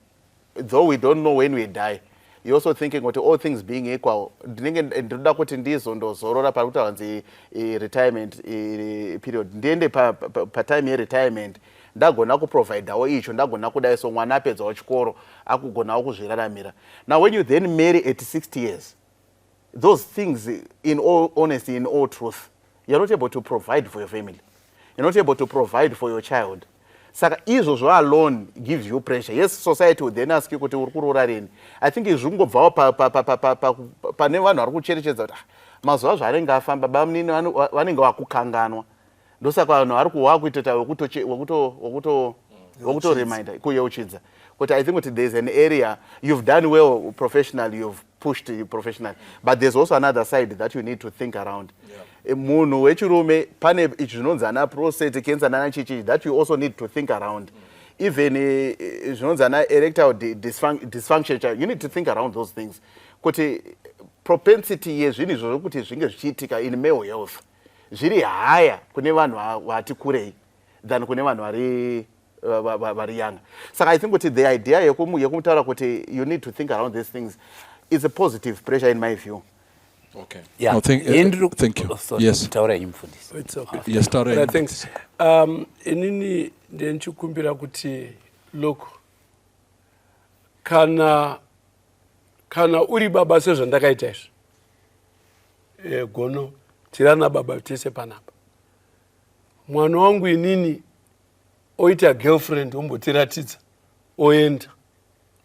though we don't know when we die, you also thinking kuti all things being equal, ndinenge ndinoda kuti ndizondozorora pari kutaura nzi retirement period, ndiende patime yeretirement ndagona kuprovidawo icho, ndagona kudai, so mwana apedzawo chikoro, akugonawo kuzviraramira. Now, when you then marry at 60 years, those things, in all honesty, in all truth, you're not able to provide for your family, you're not able to provide for your child. Saka izvozvo alone gives you pressure. Yes, society will then ask you kuti uri kuroora rini. I think izvi kungobvawo pane vanhu vari kucherechedza kuti, ah, mazuva zvaanenge afamba, bamunini vanenge vakukanganwa. Ndosaka vanhu vari kuwa kuitoita wekutoreminda, kuyeuchidza kuti I think kuti there's an area you've done well professionally, you've pushed you professionally, but there's also another side that you need to think around. Munhu wechirume pane ichi zvinonzi ana prostate cancer nana chichi that you also need to think around. Even zvinonzi ana erectile dysfunction, you need to think around those things kuti Propensity yezvinhu izvozvo kuti zvinge zvichiitika in male health zviri higher kune vanhu vati kurei than kune vanhu vari younger. Saka I think kuti the idea yekumutaura kuti you need to think around these things is a positive pressure in my view. Okay. Yeah. No, thank you. Oh, sorry. Yes. Taura henyu, mufundisi. It's okay. Yes, taura henyu. Thanks. Inini ndenchikumbira kuti, look, kana uri baba sezvandakaita izvi, gono tirana baba tese panapa, mwana wangu inini oita girlfriend, ombotiratidza, oenda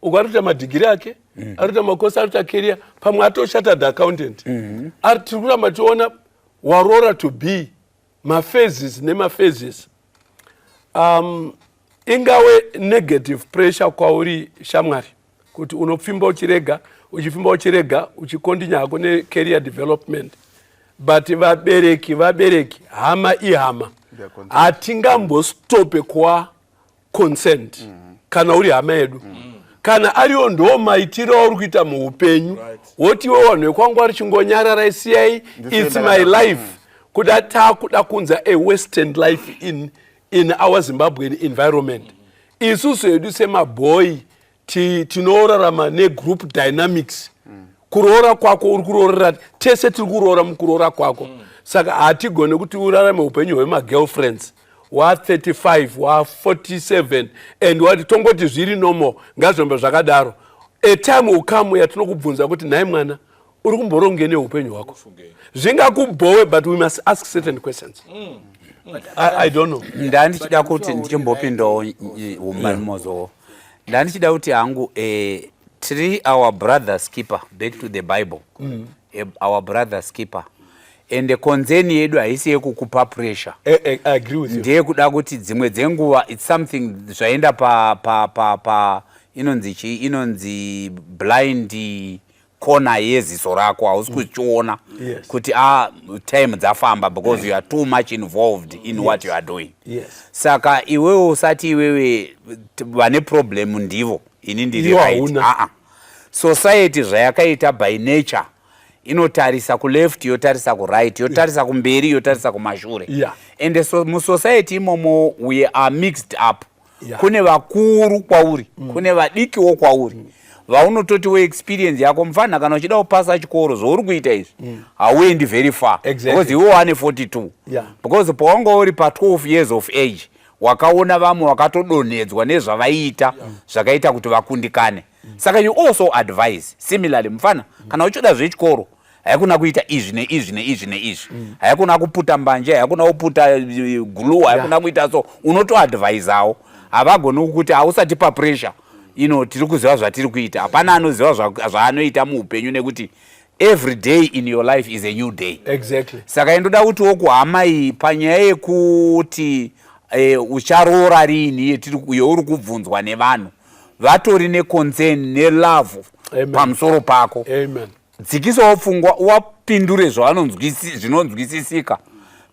uko, arikuita madhigiri ake, arikuita makosi, arikuita career, pamwe atochartered accountant. Ari tiri kuramba tiona waroora to be maphases nemaphases. Ingave negative pressure kwauri, shamwari, kuti unopfimba uchirega, uchipfimba uchirega, uchikontinya hako necareer development, but vabereki vabereki, hama ihama. They are concerned. Hatingambostope kuva concerned kana uri hama yedu. Kana ariwo ndo maitiro auri kuita muupenyu, woti iwe, vanhu vekwangu vari chingonyararai, siyai, it's my life. Kuda taakuda kunza a western life in our Zimbabwean environment. Isusu hedu semabhoi tinorarama negroup dynamics. Kuroora kwako uri kuroorera tese, tiri kuroora mukuroora kwako. Saka hatigone kuti urarame upenyu hwemagirlfriends wa35, wa47 and wati tongoti zviri normal, ngazvombe zvakadaro. A time will come yatinokubvunza kuti, "Nhai mwana, uri kumboronge neupenyu hwako?" Zvingakubhowe, but we must ask certain questions. I don't know. Ndandichida kuti ndichimbopindawo umanimozowo. Ndandichida kuti hangu, tiri our brother's keeper, back to the Bible. Our brother's keeper, and concern yedu haisi yekukupa pressure. I agree with you. Ndeyekuda kuti dzimwe dzenguva it's something zvaenda pa inonzi chii, inonzi blind corner yeziso rako, hausi kuchiona kuti a time dzafamba because you are too much involved in what you are doing. Saka iwewe usati iwewe vane problem ndivo, ini ndiri Iwo right. hauna. Aa, society zvayakaita by nature inotarisa kuleft, yotarisa kuright, yotarisa kumberi, yotarisa kumashure. Ende so, musociety imomo we are mixed up. Kune vakuru kwauri, kune vadikiwo kwauri, vaunototi weexperience yako, mufana, kana uchida kupasa chikoro, zvauri kuita izvi hauendi very far. Because iwe wane 42, because pawanga uri pa12 years of age wakaona vamwe vakatodonhedzwa nezvavaiita, zvakaita kuti vakundikane. Saka you also advise similarly, mufana, kana uchida zvechikoro, haikuna kuita izvi neizvi neizvi neizvi, haikuna kuputa mbanje, haikuna kuputa glue, haikuna kuita so. Unotoadvisawo, havagoni kuti hausati papressure ino. Tiri kuziva zvatiri kuita, hapana anoziva zvaanoita muupenyu, nekuti every day in your life is a new day. Saka indoda kutiwo kuhama iyi, panyaya yekuti ucharoora riini yeuri kubvunzwa nevanhu vatori neconcern nelove pamusoro pako, Amen. dzikisawo pfungwa, uwapindure zvinonzwisisika,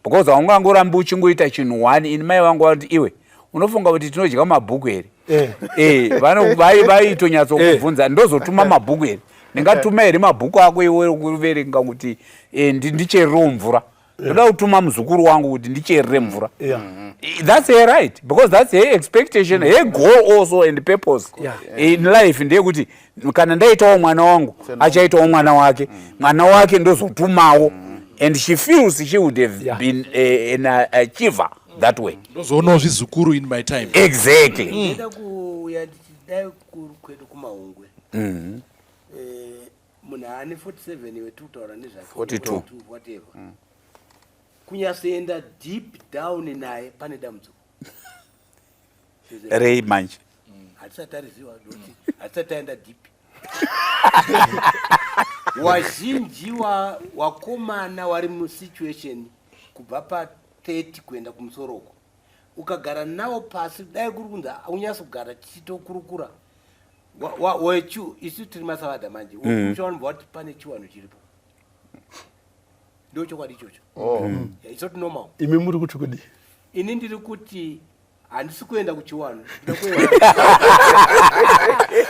because haungangorambi uchingoita chinhu one. Ini mai vangu vanoti, "Iwe unofunga kuti tinodya mabhuku here?" Vaitonyatsokubvunza, "Ndozotuma mabhuku here? Ndingatuma here mabhuku ako iwe kuverenga kuti ndichererewo mvura? Ndoda kutuma muzukuru wangu kuti ndicherere mvura." That's her right, because that's her expectation, her goal also and purpose in life ndeyekuti kana ndaitawo mwana wangu, achaitawo mwana wake, mwana wake ndozotumawo, and she feels she would have been an achiever that way. Ndozoonawo zvizukuru in my time. Exactly. Ndida kuuya ndichidai kwedu kuMaungwe. Munhu ane 47 iwe tiri kutaura nezvake. 42. Whatever, kunyatsoenda deep down naye pane dambudziko. Rei manje? Hatisati tariziva nokuti hatisati taenda deep. Wazhinji wakomana wari musituation kubva pa30 kuenda kumusoro uko, ukagara nawo pasi, dai kuri kunzi unyatsogara tichitokurukura wechu, isu tiri masavadha manje, uchawanobva wati pane chiwanhu chiripo. Ndo chokwadi ichocho. Yeah, it's not normal. Imi muri kuti kudii? Ini ndiri kuti Handisi kuenda kuchiwanhu.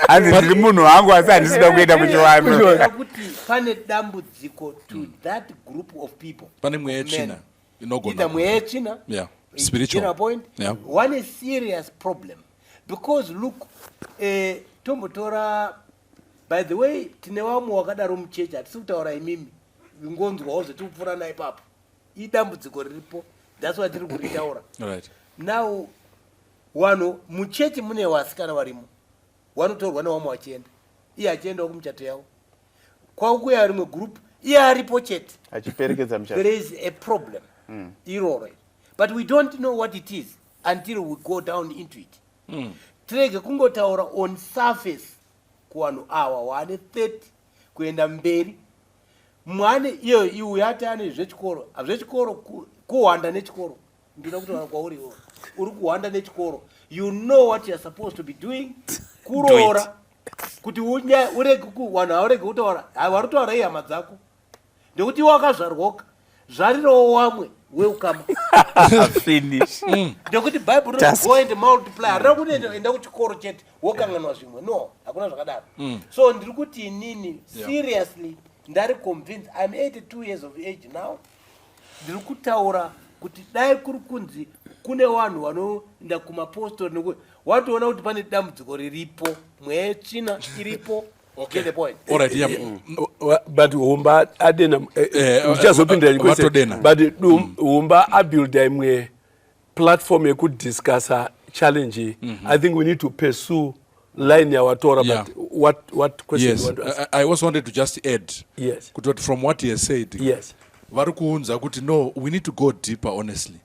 Hanzi ndiri munhu wangu asi handisi kuda kuenda kuchiwanhu. Kuti pane dambudziko to that group of people. Pane mweya yetsvina inogona. Either mweya yetsvina. Yeah. Spiritual. General point. Yeah. One serious problem. Because look, tombotora, by the way, tine vamwe wakadaro muchechi, hatisi kutaura imimi, ngonzwawo zvetiri kupfuura naye ipapo. Idambudziko riripo, that's why tiri kuritaura. Right. Now, vanhu muchechi mune vasikana varimo, vanotorwa nevamwe vachienda, iye achiendawo kumuchato yavo. Kwakuya rimwe group, iye aripo chete. Achiperekedza muchato. There is a problem iroro. But we don't know what it is until we go down into it. Tirege kungotaura on surface kuvanhu ava vane 30 kuenda mberi. Mwane iyo iwe yati ane zvechikoro, zvechikoro kuhwanda nechikoro. Ndinoda kutaura kwauri iwe. Uri kuhwanda nechikoro. You know what you are supposed to be doing. Kuroora. Kuti urege vanhu havarege kutaura, vari kutaura ihama dzako. Ndekuti iwe wakazvarwoka, zvarirawo wamwe weukama. Finish. Ndekuti Bible rinoti go and multiply. Harina kuti enda kuchikoro chete wokanganwa zvimwe. No, hakuna zvakadaro. So ndiri kuti inini seriously ndari convinced. I'm 82 years of age now. Ndiri kutaura kuti dai kuri kunzi kune vanhu vanoenda kumapostori nekuti watoona kuti pane dambudziko riripo, mweya yetsvina iripo. Okay. Get the point. All right, yeah. But Humba adena, ndichazopindira nyikose. Vatodena. But Humba abuilda imwe platform yekudiscussa challenge. I think we need to pursue line yawatora, but what question Yes. you want to ask? I also wanted to just add. Yes. Kuti from what he has said. Yes. Vari kuunza kuti no, we need to go deeper honestly.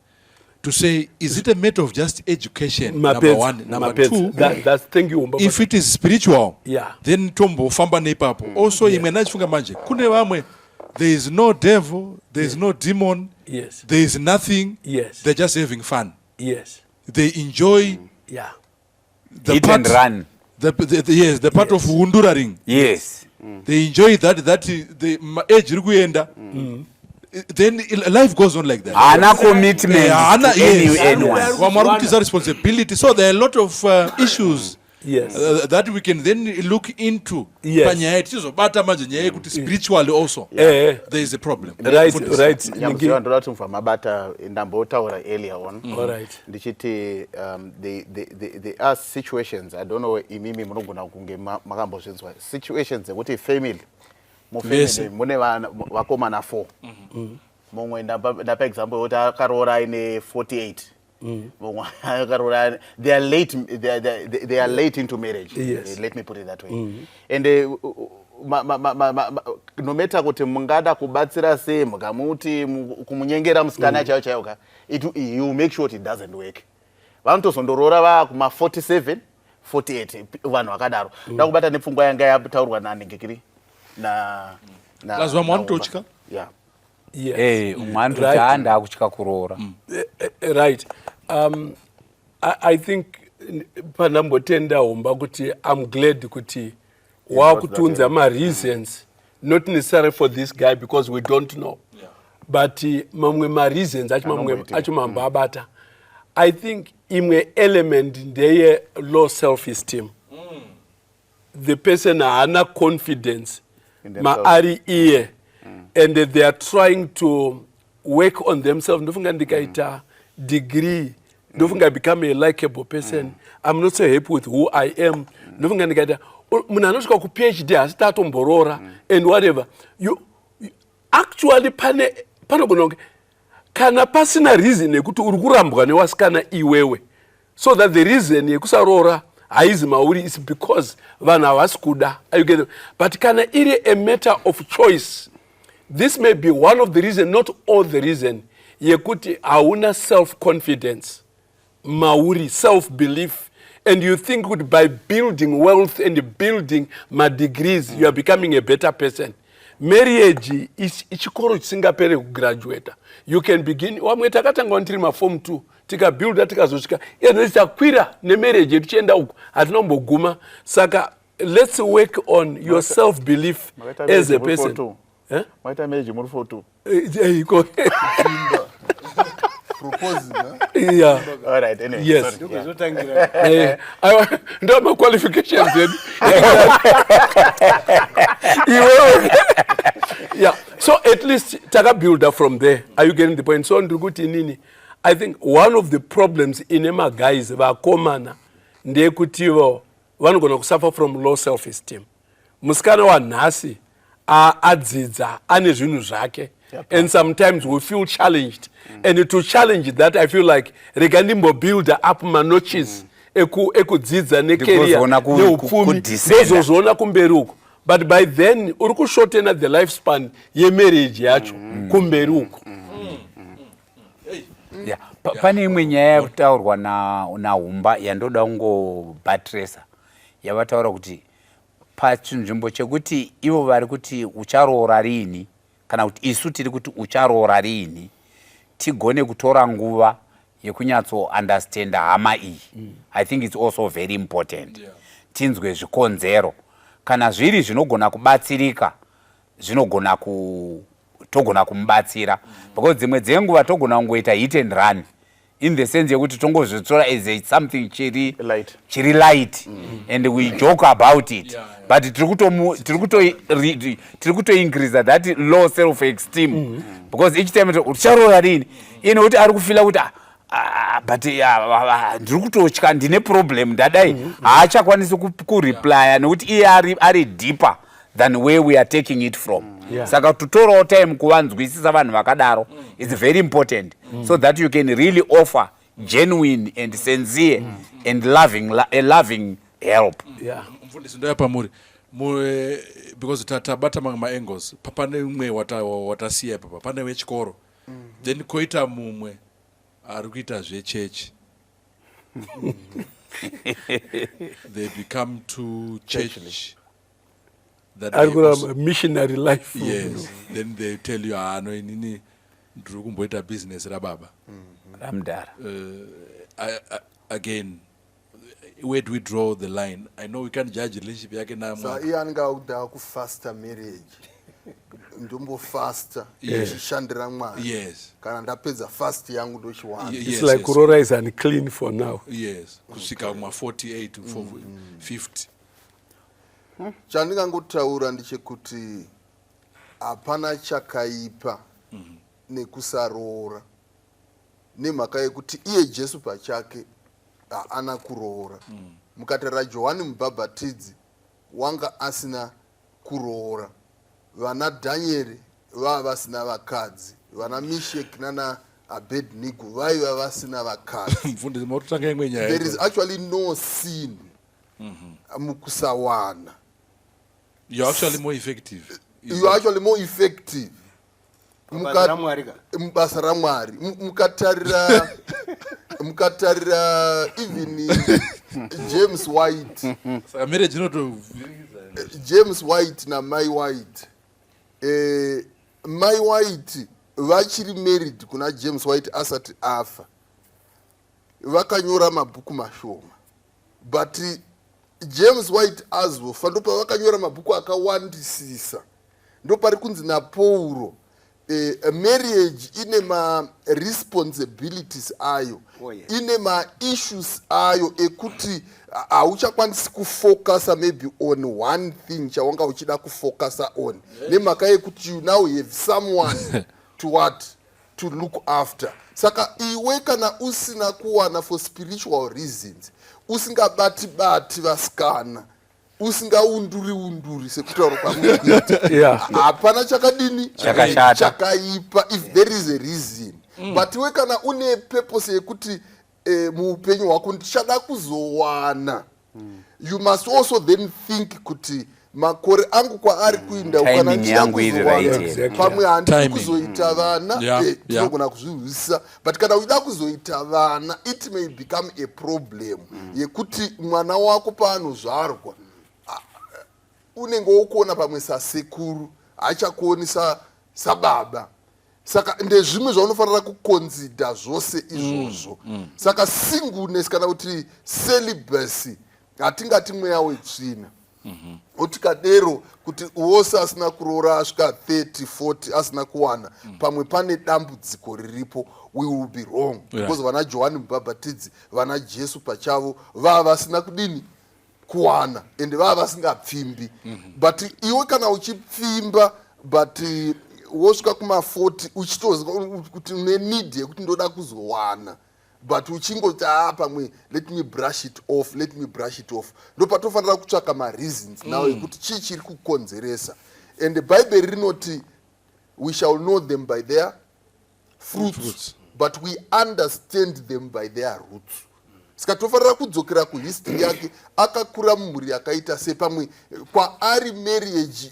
To say, is it a matter of just education? Number Mapedza, one. Number mapedza. two, That's, thank you, Humba. if it is spiritual, Yeah. then tombofamba neipapo. Also, imwe ndachifunga manje, kune vamwe, there is no devil, there is no demon, Yes. there is nothing, Yes. they're just having fun. Yes. They enjoy Yeah. the Hit part, and run. Yes, the part of wunduraring. Yes. They enjoy that the age iri kuenda. Then life goes on like that. Haana commitment Haana, to yes. anyone. Vamwe vari kutiza responsibility. So there are a lot of issues Yes. that we can then look into. Yes. Panyaya tichizobata manje nyaya yekuti spiritually also there is a problem. Right, Fundisi. right. Nyamuziva ndoda kuti mubva mabata ndambotaura earlier on. All right. Ndichiti there are situations, I don't know imimi munogona kunge makambozvinzwa, situations dzekuti family, mufamily Vese. mune vakomana 4. Mumwe ndapa example yekuti akaroora aine 48. Mumwe akaroora they are late, they are late into marriage. Yes. Let me put it that way. And no matter kuti mungada kubatsira sei, mukamuti kumunyengera musikana chaiyo chaiyo ka, you make sure it doesn't work. Vanotozondoroora vakuma 47, 48, vanhu vakadaro. Ndakubata nepfungwa yanga yataurwa naNengekiri na Plus vamwe na vanototya. Humba. Yeah. Yes. Umwe anototi Right. haanda akutya kuroora. Right. I think pandambotenda Humba kuti I'm glad kuti wakutunza ma-reasons, not necessarily for this guy because we don't know. But mamwe ma-reasons acho mamwe Anomboitika. acho mambo abata. I think imwe element ndeye low self-esteem. The person haana confidence In themselves. maari iye, and they are trying to work on themselves. Ndofunga ndikaita degree, ndofunga become a likable person. I'm not so happy with who I am. Ndofunga ndikaita munhu anosvika kuPhD asi tatomborora and whatever. You actually pane panogona kunge kana pasina reason yekuti uri kurambwa newasikana iwewe, so that the reason yekusaroora haizi mauri, is because vanhu havasi kuda. Are you getting? But kana iri a matter of choice, this may be one of the reason, not all the reason, yekuti hauna self confidence mauri, self belief, and you think kuti by building wealth and building madegrees you are becoming a better person. Marriage ichikoro chisingapere kugraduata. You can begin, wamwe takatanga tiri maform 2, tikabuilda, tikazosvika iyezvino takwira nemarriage yedu tichienda uku, hatina kumboguma. Saka let's work on your self belief Makaita as a marriage muri person. 4-2. Eh? Maita marriage muri 4-2. Iko. Proposing, huh? Yeah. All right, anyway, Yes. sorry, yeah. Ndokuzotangira. Aiwa, ndo maqualifications edu iwewe. Yeah, so at least takabuilda from there. Are you getting the point? So ndiri kuti inini, I think one of the problems ine maguys, vakomana, ndeyekutivo vanogona kusuffer from low self esteem. Musikana wanhasi adzidza, ane zvinhu zvake, and sometimes we feel challenged, and to challenge that, I feel like rega ndimbobuilda up manotches ekudzidza necareer Ndikuzoona neupfumi, kudescenda. ndozozviona kumberi uko. But by then uri kushortena the lifespan yemarriage yacho kumberi uko. Yeah. Pane imwe nyaya yakutaurwa naHumba yandoda kungobuttressa, yavataura kuti pachinzvimbo chekuti ivo vari kuti ucharoora riini, kana kuti isu tiri kuti ucharoora riini, tigone kutora nguva yekunyatsoundestanda hama iyi. I think it's also very important tinzwe zvikonzero. Kana zviri zvinogona kubatsirika, zvinogona ku togona kumubatsira, because dzimwe dzenguva togona kungoita hit and run, in the sense yekuti tongozvitora as a something chiri Light. Chiri light, and we joke about it, but tiri kutoincreasa that low self esteem, because each time ticharoora rini, iye nekuti ari kufeela kuti, "Ah, ah, but ah, ah, ndiri kutotya, ndine problem, ndadai," haachakwanisi kureplya nekuti iye ari deeper than where we are taking it from. Saka kutotorawo time kuvanzwisisa vanhu vakadaro, it's very important, so that you can really offer genuine and sincere and a loving help. Mufundisi, ndoya pamuri. Because tabata mamwe maangles. Pane umwe watasiya ipapa, pane wechikoro, then koita mumwe ari kuita zvechechi. They become too church that Ari they kurarama missionary life. Yes, then they tell you, "Ah, no, inini ndiri kumboita business rababa." Ramdara. Again, where do we draw the line? I know we can't judge relationship yake Sa namwa. Iye anenge akuda kufasta marriage, ndombofasta ndichishandira Mwari. Kana ndapedza fast yangu, ndochiwana. It's like kuroora is unclean for now. Yes, kusvika kuma48, 50. Chandingangotaura ndechekuti hapana chakaipa nekusaroora, nemhaka yekuti iye Jesu pachake haana kuroora. Mukatarira Johani Mubhabhatidzi, wanga asina kuroora. Vana Dhanieri vava vasina vakadzi. Vana Mishek nana Abednego vaiva vasina vakadzi. Mufundisi, mautotanga imwe nyaya. There is actually no sin mukusawana. You're actually more effective. Is You are actually more effective. Basa raMwari ka. Mubasa raMwari. Mukatarira even James White. Saka marriage inotovhiringidza. James White namai White, mai White vachiri married kuna James White asati afa, vakanyora mabhuku mashoma, but James White azofa, ndopavakanyora mabhuku akawandisisa. Ndopari kunzi naPauro, marriage ine maresponsibilities ayo, ine maissues ayo ekuti hauchakwanisi kufocusa maybe on one thing chawanga uchida kufocusa on, nemhaka yekuti you now have someone to what? To look after. Saka iwe kana usina kuwana for spiritual reasons, usingabati bati vasikana, usingaunduri unduri sekutaura kwamukuita, hapana chakadini? Chakashata. Chakaipa, if there is a reason. But iwe kana une purpose yekuti muupenyu hwako ndichada kuzowana, you must also then think kuti makore angu kwaari kuinda, kana Timing ndichida yangu iri kuzowana, right here. Pamwe handisi Timing. kuzoita vana. Tinogona kuzvinzwisisa, but kana uchida kuzoita vana, it may become a problem yekuti mwana wako paanozvarwa, unenge wokuona pamwe sasekuru, haachakuoni sababa. Saka ndezvimwe zvaunofanira kuconsider zvose izvozvo. Saka singleness kana kuti celibacy, hatingati mweya wetsvina. Otikadero kuti wose asina kuroora asvika 30, 40 asina kuwana, pamwe pane dambudziko riripo, we will be wrong, because vana Johani Mubhabhatidzi, vana Jesu pachavo vava vasina kudini? Kuwana, ende vava vasingapfimbi. But iwe kana uchipfimba, but wosvika kuma40 uchitoziva kuti une need yekuti ndoda kuzowana, but uchingoti, "A, pamwe let me brush it off, let me brush it off," ndopatofanira kutsvaka mareasons now ekuti chii chiri kukonzeresa. And Bhaibheri rinoti we shall know them by their fruits, Fruits. But we understand them by their roots. Saka tofanira kudzokera kuhistory yake, akakura mumhuri yakaita sepamwe kwaari marriage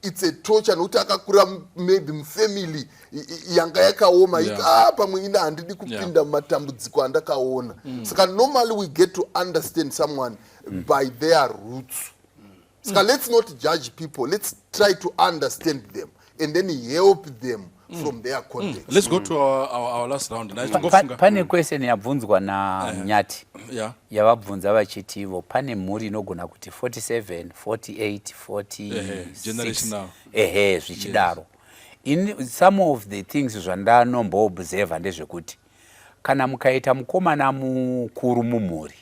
it's a torture, nokuti akakura maybe mufamily yanga yakaoma. Ah, pamwe ina handidi kupinda mumatambudziko andakaona. Saka normally we get to understand someone by their roots. Saka let's not judge people, let's try to understand them and then help them from their context. Let's go to our last round. Pane question yabvunzwa naNyati, yavabvunza vachiti ivo pane mhuri inogona kuti 47, 48, 46, Generational. Ehe, zvichidaro. In some of the things zvandanomboobserva ndezvekuti kana mukaita mukomana mukuru mumhuri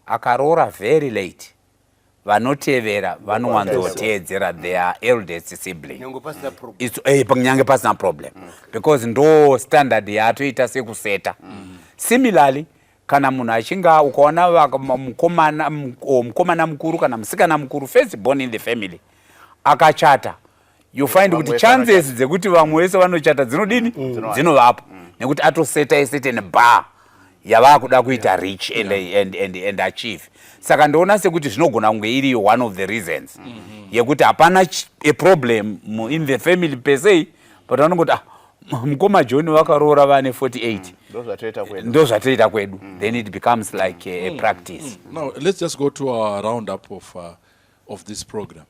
akaroora very late, vanotevera vanowanzoteedzera their eldest sibling. Nyange pasina problem. Nyange pasina problem, because ndo standard yaatoita sekuseta. Similarly, kana munhu achinge ukaona mukomana mukuru kana musikana mukuru, first born in the family, akachata, you find Vamwe kuti vese. Chances dzekuti vamwe vese vanochata dzinodini? Dzinovapo, nekuti atoseta a certain bar yavaakuda kuita reach and achieve. Saka ndoona sekuti zvinogona kunge iriyo one of the reasons yekuti hapana a problem in the family per se, but vanongoti, "Ah, mukoma John vakaroora vane 48." Ndo zvatoita kwedu. Ndo zvatoita kwedu. Then it becomes like a practice. Now let's just go to our roundup of this program.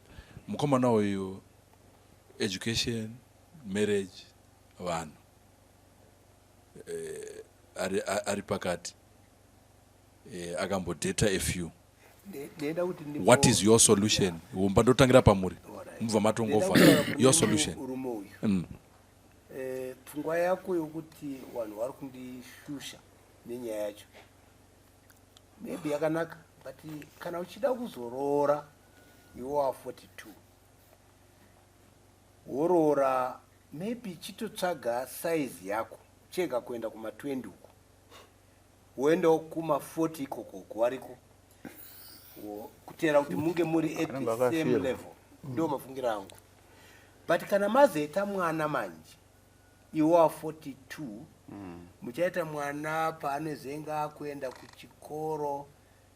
Mukomana uyu, education, marriage, vanhu, ari pakati, akambodata a few. Ndinoda kuti What is your solution? Umba ndotangira pamuri, mubva matongova Ndinoda kutaura your solution. Murume uyu, pfungwa yako yokuti vanhu vari kundishusha nenyaya yacho maybe yakanaka, but kana uchida kuzoroora iwe wa 42, woroora, maybe chitotsvaga size yako, chega kuenda kuma20 uko, woendawo kuma40 ikokoko wariko, kuteera kuti munge muri at Vanenge the same vakafira. level. Ndo mafungiro angu. But kana mazoita mwana manje, iwe wa 42, muchaita mwana paanozenga akuenda kuchikoro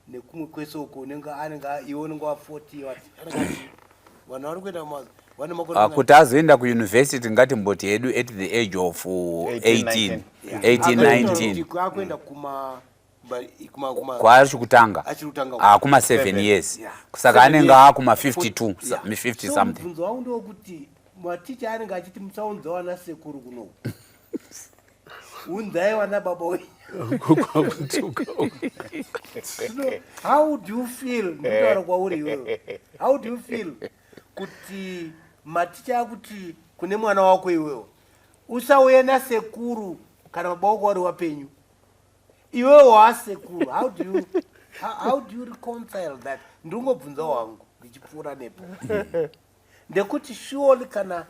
nekumwe kwese uko, unenge anenge iwe unenge wa 40, anenge ati vanhu vari kuenda vane makore Ah, kuti azoenda kuuniversity, ngatimboti hedu at the age of 18, 18, Yeah. 18, Akaita 19. kuti akuenda kuma ba- kuma kuma Kwaari kutanga. Achiri kutanga. Akuma 7 years. Saka Seven anenge years. akuma 52, 50 So something. mubvunzo wangu ndewokuti maticha anenge achiti musaunza wana sekuru kunoku, unzai wana baba wenyu. So, how do you feel? Ndikutaura kwauri iwewe, how do you feel kuti maticha akuti kune mwana wako iwewe, usauye nasekuru kana baba wako wari wapenyu, iwewe waasekuru? How do you reconcile that? Ndingobvunza wangu ndichipfuura nepo, ndekuti surely kana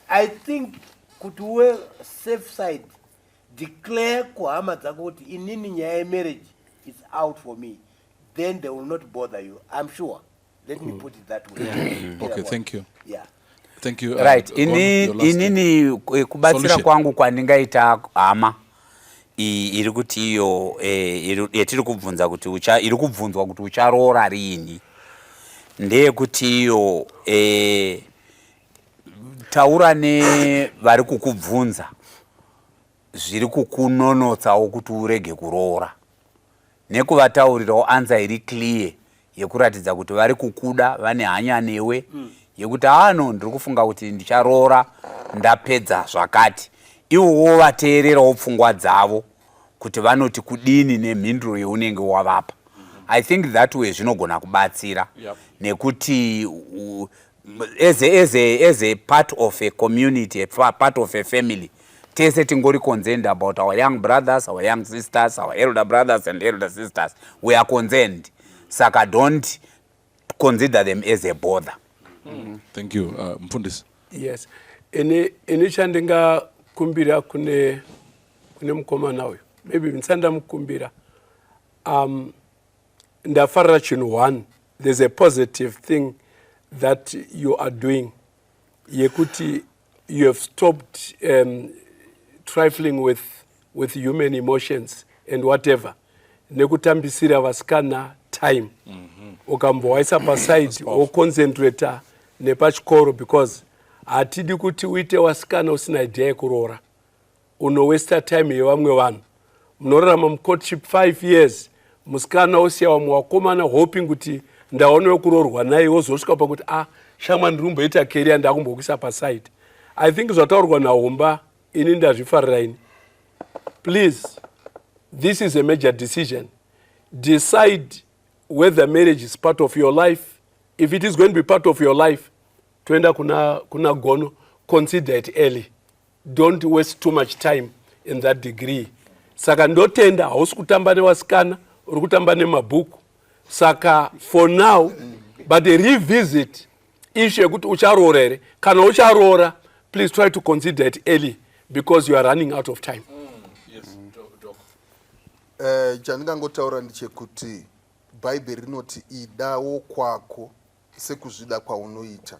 I think kuti uwe safe side, declare kuhama dzako kuti inini nyaya yemarriage is out for me, then they will not bother you, I'm sure. Let me put it that way. Okay, thank you. Yeah. Thank you. Right. Gono, your last. Inini kubatsira Solution. kwangu kwandingaita hama iri kuti iyo yetiri kubvunza kuti iri kubvunzwa kuti ucharoora riini, ndeyekuti iyo taura nevari kukubvunza zviri kukunonotsawo kuti urege kuroora, nekuvataurirawo answer iri clear yekuratidza kuti vari kukuda, vane hanya newe, yekuti ano ndiri kufunga kuti ndicharoora ndapedza zvakati. Iwowo vateererawo pfungwa dzavo kuti vanoti kudini nemhinduro yeunenge wavapa. I think that way zvinogona kubatsira nekuti as a part of a community, a part of a family, tese tingori concerned about our young brothers, our young sisters, our elder brothers and elder sisters. We are concerned, saka don't consider them as a bother. Thank you. Mfundisi. Yes, ini chandingakumbira kune mukomana uyu, maybe ndisati ndamukumbira, ndafarira chinhu one. There's a positive thing that you are doing yekuti you have stopped trifling with human emotions and whatever, nekutambisira vasikana time. Ukambowaisa paside, woconcentrata nepachikoro, because hatidi kuti uite wasikana usina idea yekuroora. Unowasta time yevamwe vanhu. Munorarama mucourtship 5 years, musikana osiya vamwe vakomana hoping kuti ndaona wekuroorwa naye, wozosvika pakuti, "Ah, shamwa, ndiri kumboita career, ndakumbokuisa paside." I think zvataurwa naHomba, ini ndazvifarira ini. Please, this is a major decision. Decide whether marriage is part of your life. If it is going to be part of your life, toenda kuna Gono. Consider it early. Don't waste too much time in that degree. Saka ndotenda, hausi kutamba nevasikana, uri kutamba nemabhuku. Saka for now, but revisit issue yekuti ucharoora here. Kana ucharoora, please try to consider it early because you are running out of time. Yes, Doc. Chandingangotaura ndechekuti Bhaibheri rinoti idawo kwako sekuzvida kwaunoita.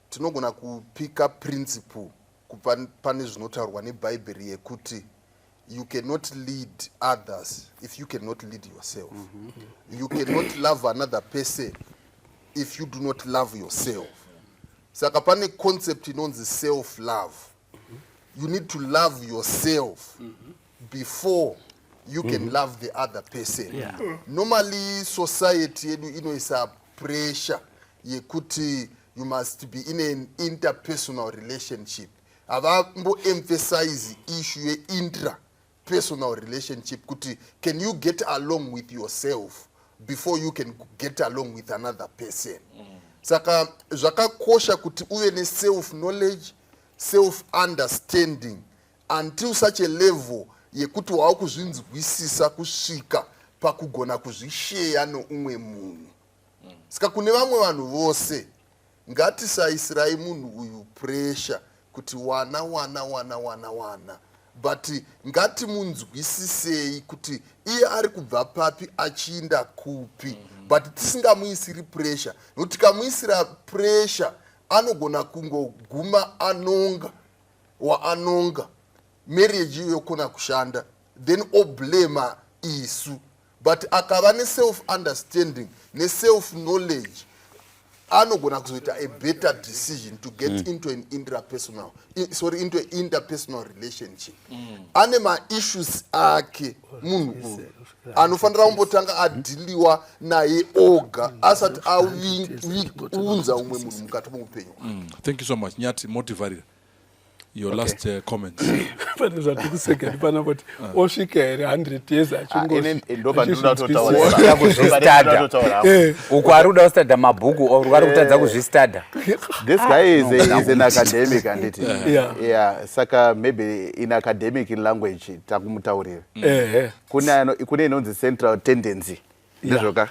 Tinogona kupika principle kubva pane zvinotaurwa neBhaibheri yekuti you cannot lead others if you cannot lead yourself. You cannot love another person if you do not love yourself. Saka pane concept inonzi self love. You need to love yourself before you can love the other person. Normally society yedu inoisa pressure yekuti you must be in an interpersonal relationship. Havamboemphasize issue yeintrapersonal relationship, kuti can you get along with yourself before you can get along with another person? Saka zvakakosha kuti uve neself knowledge, self understanding, until such a level yekuti wava kuzvinzwisisa kusvika pakugona kuzvisheya noumwe munhu. Saka kune vamwe vanhu vose, ngatisaisirai munhu uyu pressure kuti wana, wana, wana, wana, wana, but ngatimunzwisisei kuti iye ari kubva papi, achiinda kupi, but tisingamuisiri pressure, nokuti tikamuisira pressure anogona kungoguma anonga waanonga, marriage iyo yokona kushanda, then oblema isu. But akava neself understanding neself knowledge, anogona kuzoita a better decision to get into an intrapersonal, sorry, into an interpersonal relationship. Ane maissues ake munhu uyu, anofanira kumbotanga adhiliwa naye oga asati aunza umwe munhu mukati meupenyu hwake. Thank you so much. Nyati motivarira, your last comments. Pane zvatikuseka ndipana kuti osvika here 100 years? Ndopandinoda kutotaura. Kuzvistada uku, ari kuda kustadha mabhuku or ari kutadza kuzvistada? This guy is an academic, handiti? Yeah. Yeah, saka maybe in academic language takumutaurira, kune inonzi central tendency, ndizvoka?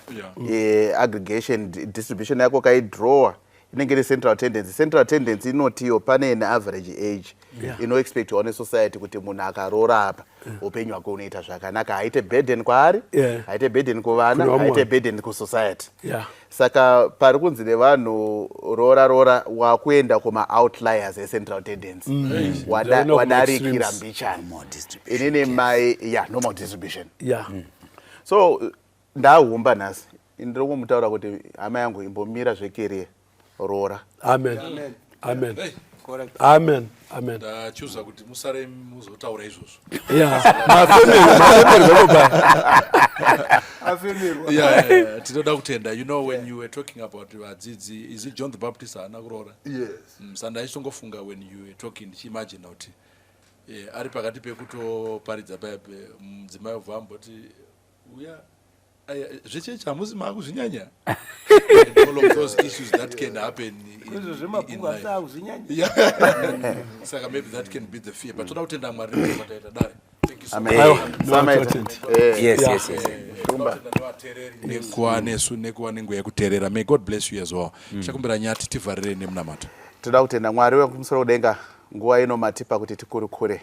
Yeah. Aggregation distribution yako kaidrowa inenge iri central tendency. Central tendency inotiyo pane an average age inoexpectwa nesociety kuti munhu akaroora apa, upenyu hwake unoita zvakanaka, haite burden kwaari, haite burden kuvana, Kune vamwe. Haite burden kusociety. Saka pari kunzi nevanhu roora roora, wakuenda kuma-outliers ecentral tendency. Ndaona Wadarikira kuma-extremes. mbichana. Normal distribution. Inini my, yeah, normal distribution. So ndahumba nhasi, ndiri kumutaura kuti hama yangu, imbomira zvecareer, roora. Amen, amen. Hey. Correct. Amen, amen. Ndachuza kuti musare muzotaura izvozvo. Yeah, mafemeri zvakobaya. Afemerwa. Yeah. Tinoda kutenda. You know, when you were talking about vadzidzi, is it John the Baptist haana kuroora? Yes. Saka ndaichitongofunga when you were talking, ndichiimagina kuti ari pakati pekutoparidza paya, mudzimai ubva amboti uya. Zvechechi hamusi maakuzvinyanya. And all of those issues that can happen Izvo zvemabhuku in life. asi akuzvinyanya. Yeah. Saka maybe that can be the fear, but toda kutenda Mwari nekuti dare. Thank you so much. Amen. Yes, Eh, yes. Nekuva nesu, nekuva nenguva yekuteerera. May God bless you as well. Chakumbira Nyati tivharirei nemunamato. Toda kutenda Mwari wekumusoro kudenga, nguva ino matipa kuti tikurukure.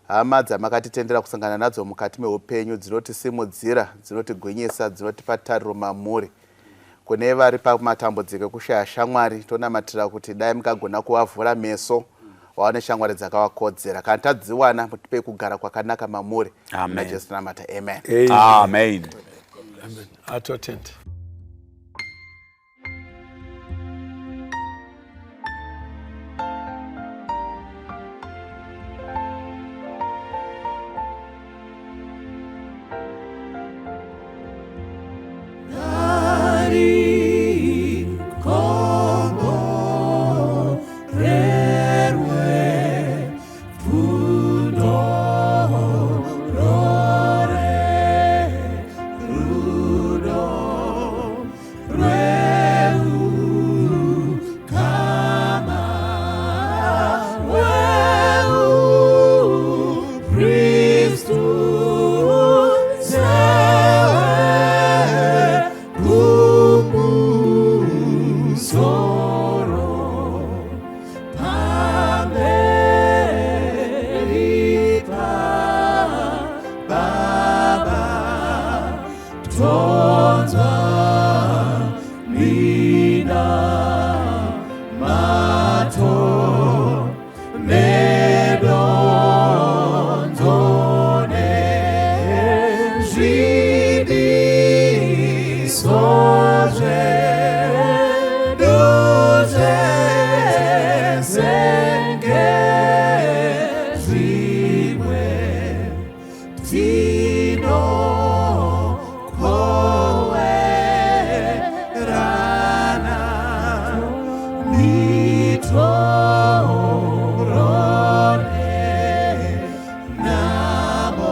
Hama dzamakatitendera kusangana nadzo mukati meupenyu dzinotisimudzira, dzinotigwinyisa, dzinotipa tariro mamuri. Kune vari pamatambudziko ekushaya shamwari, tonamatira kuti dai mukagona kuvavhura meso vaone shamwari dzakavakodzera. Kana tadziwana, mutipe kugara kwakanaka mamuri. Amen. Najesu tinamata, amen. Amen. Atotenda. Namo.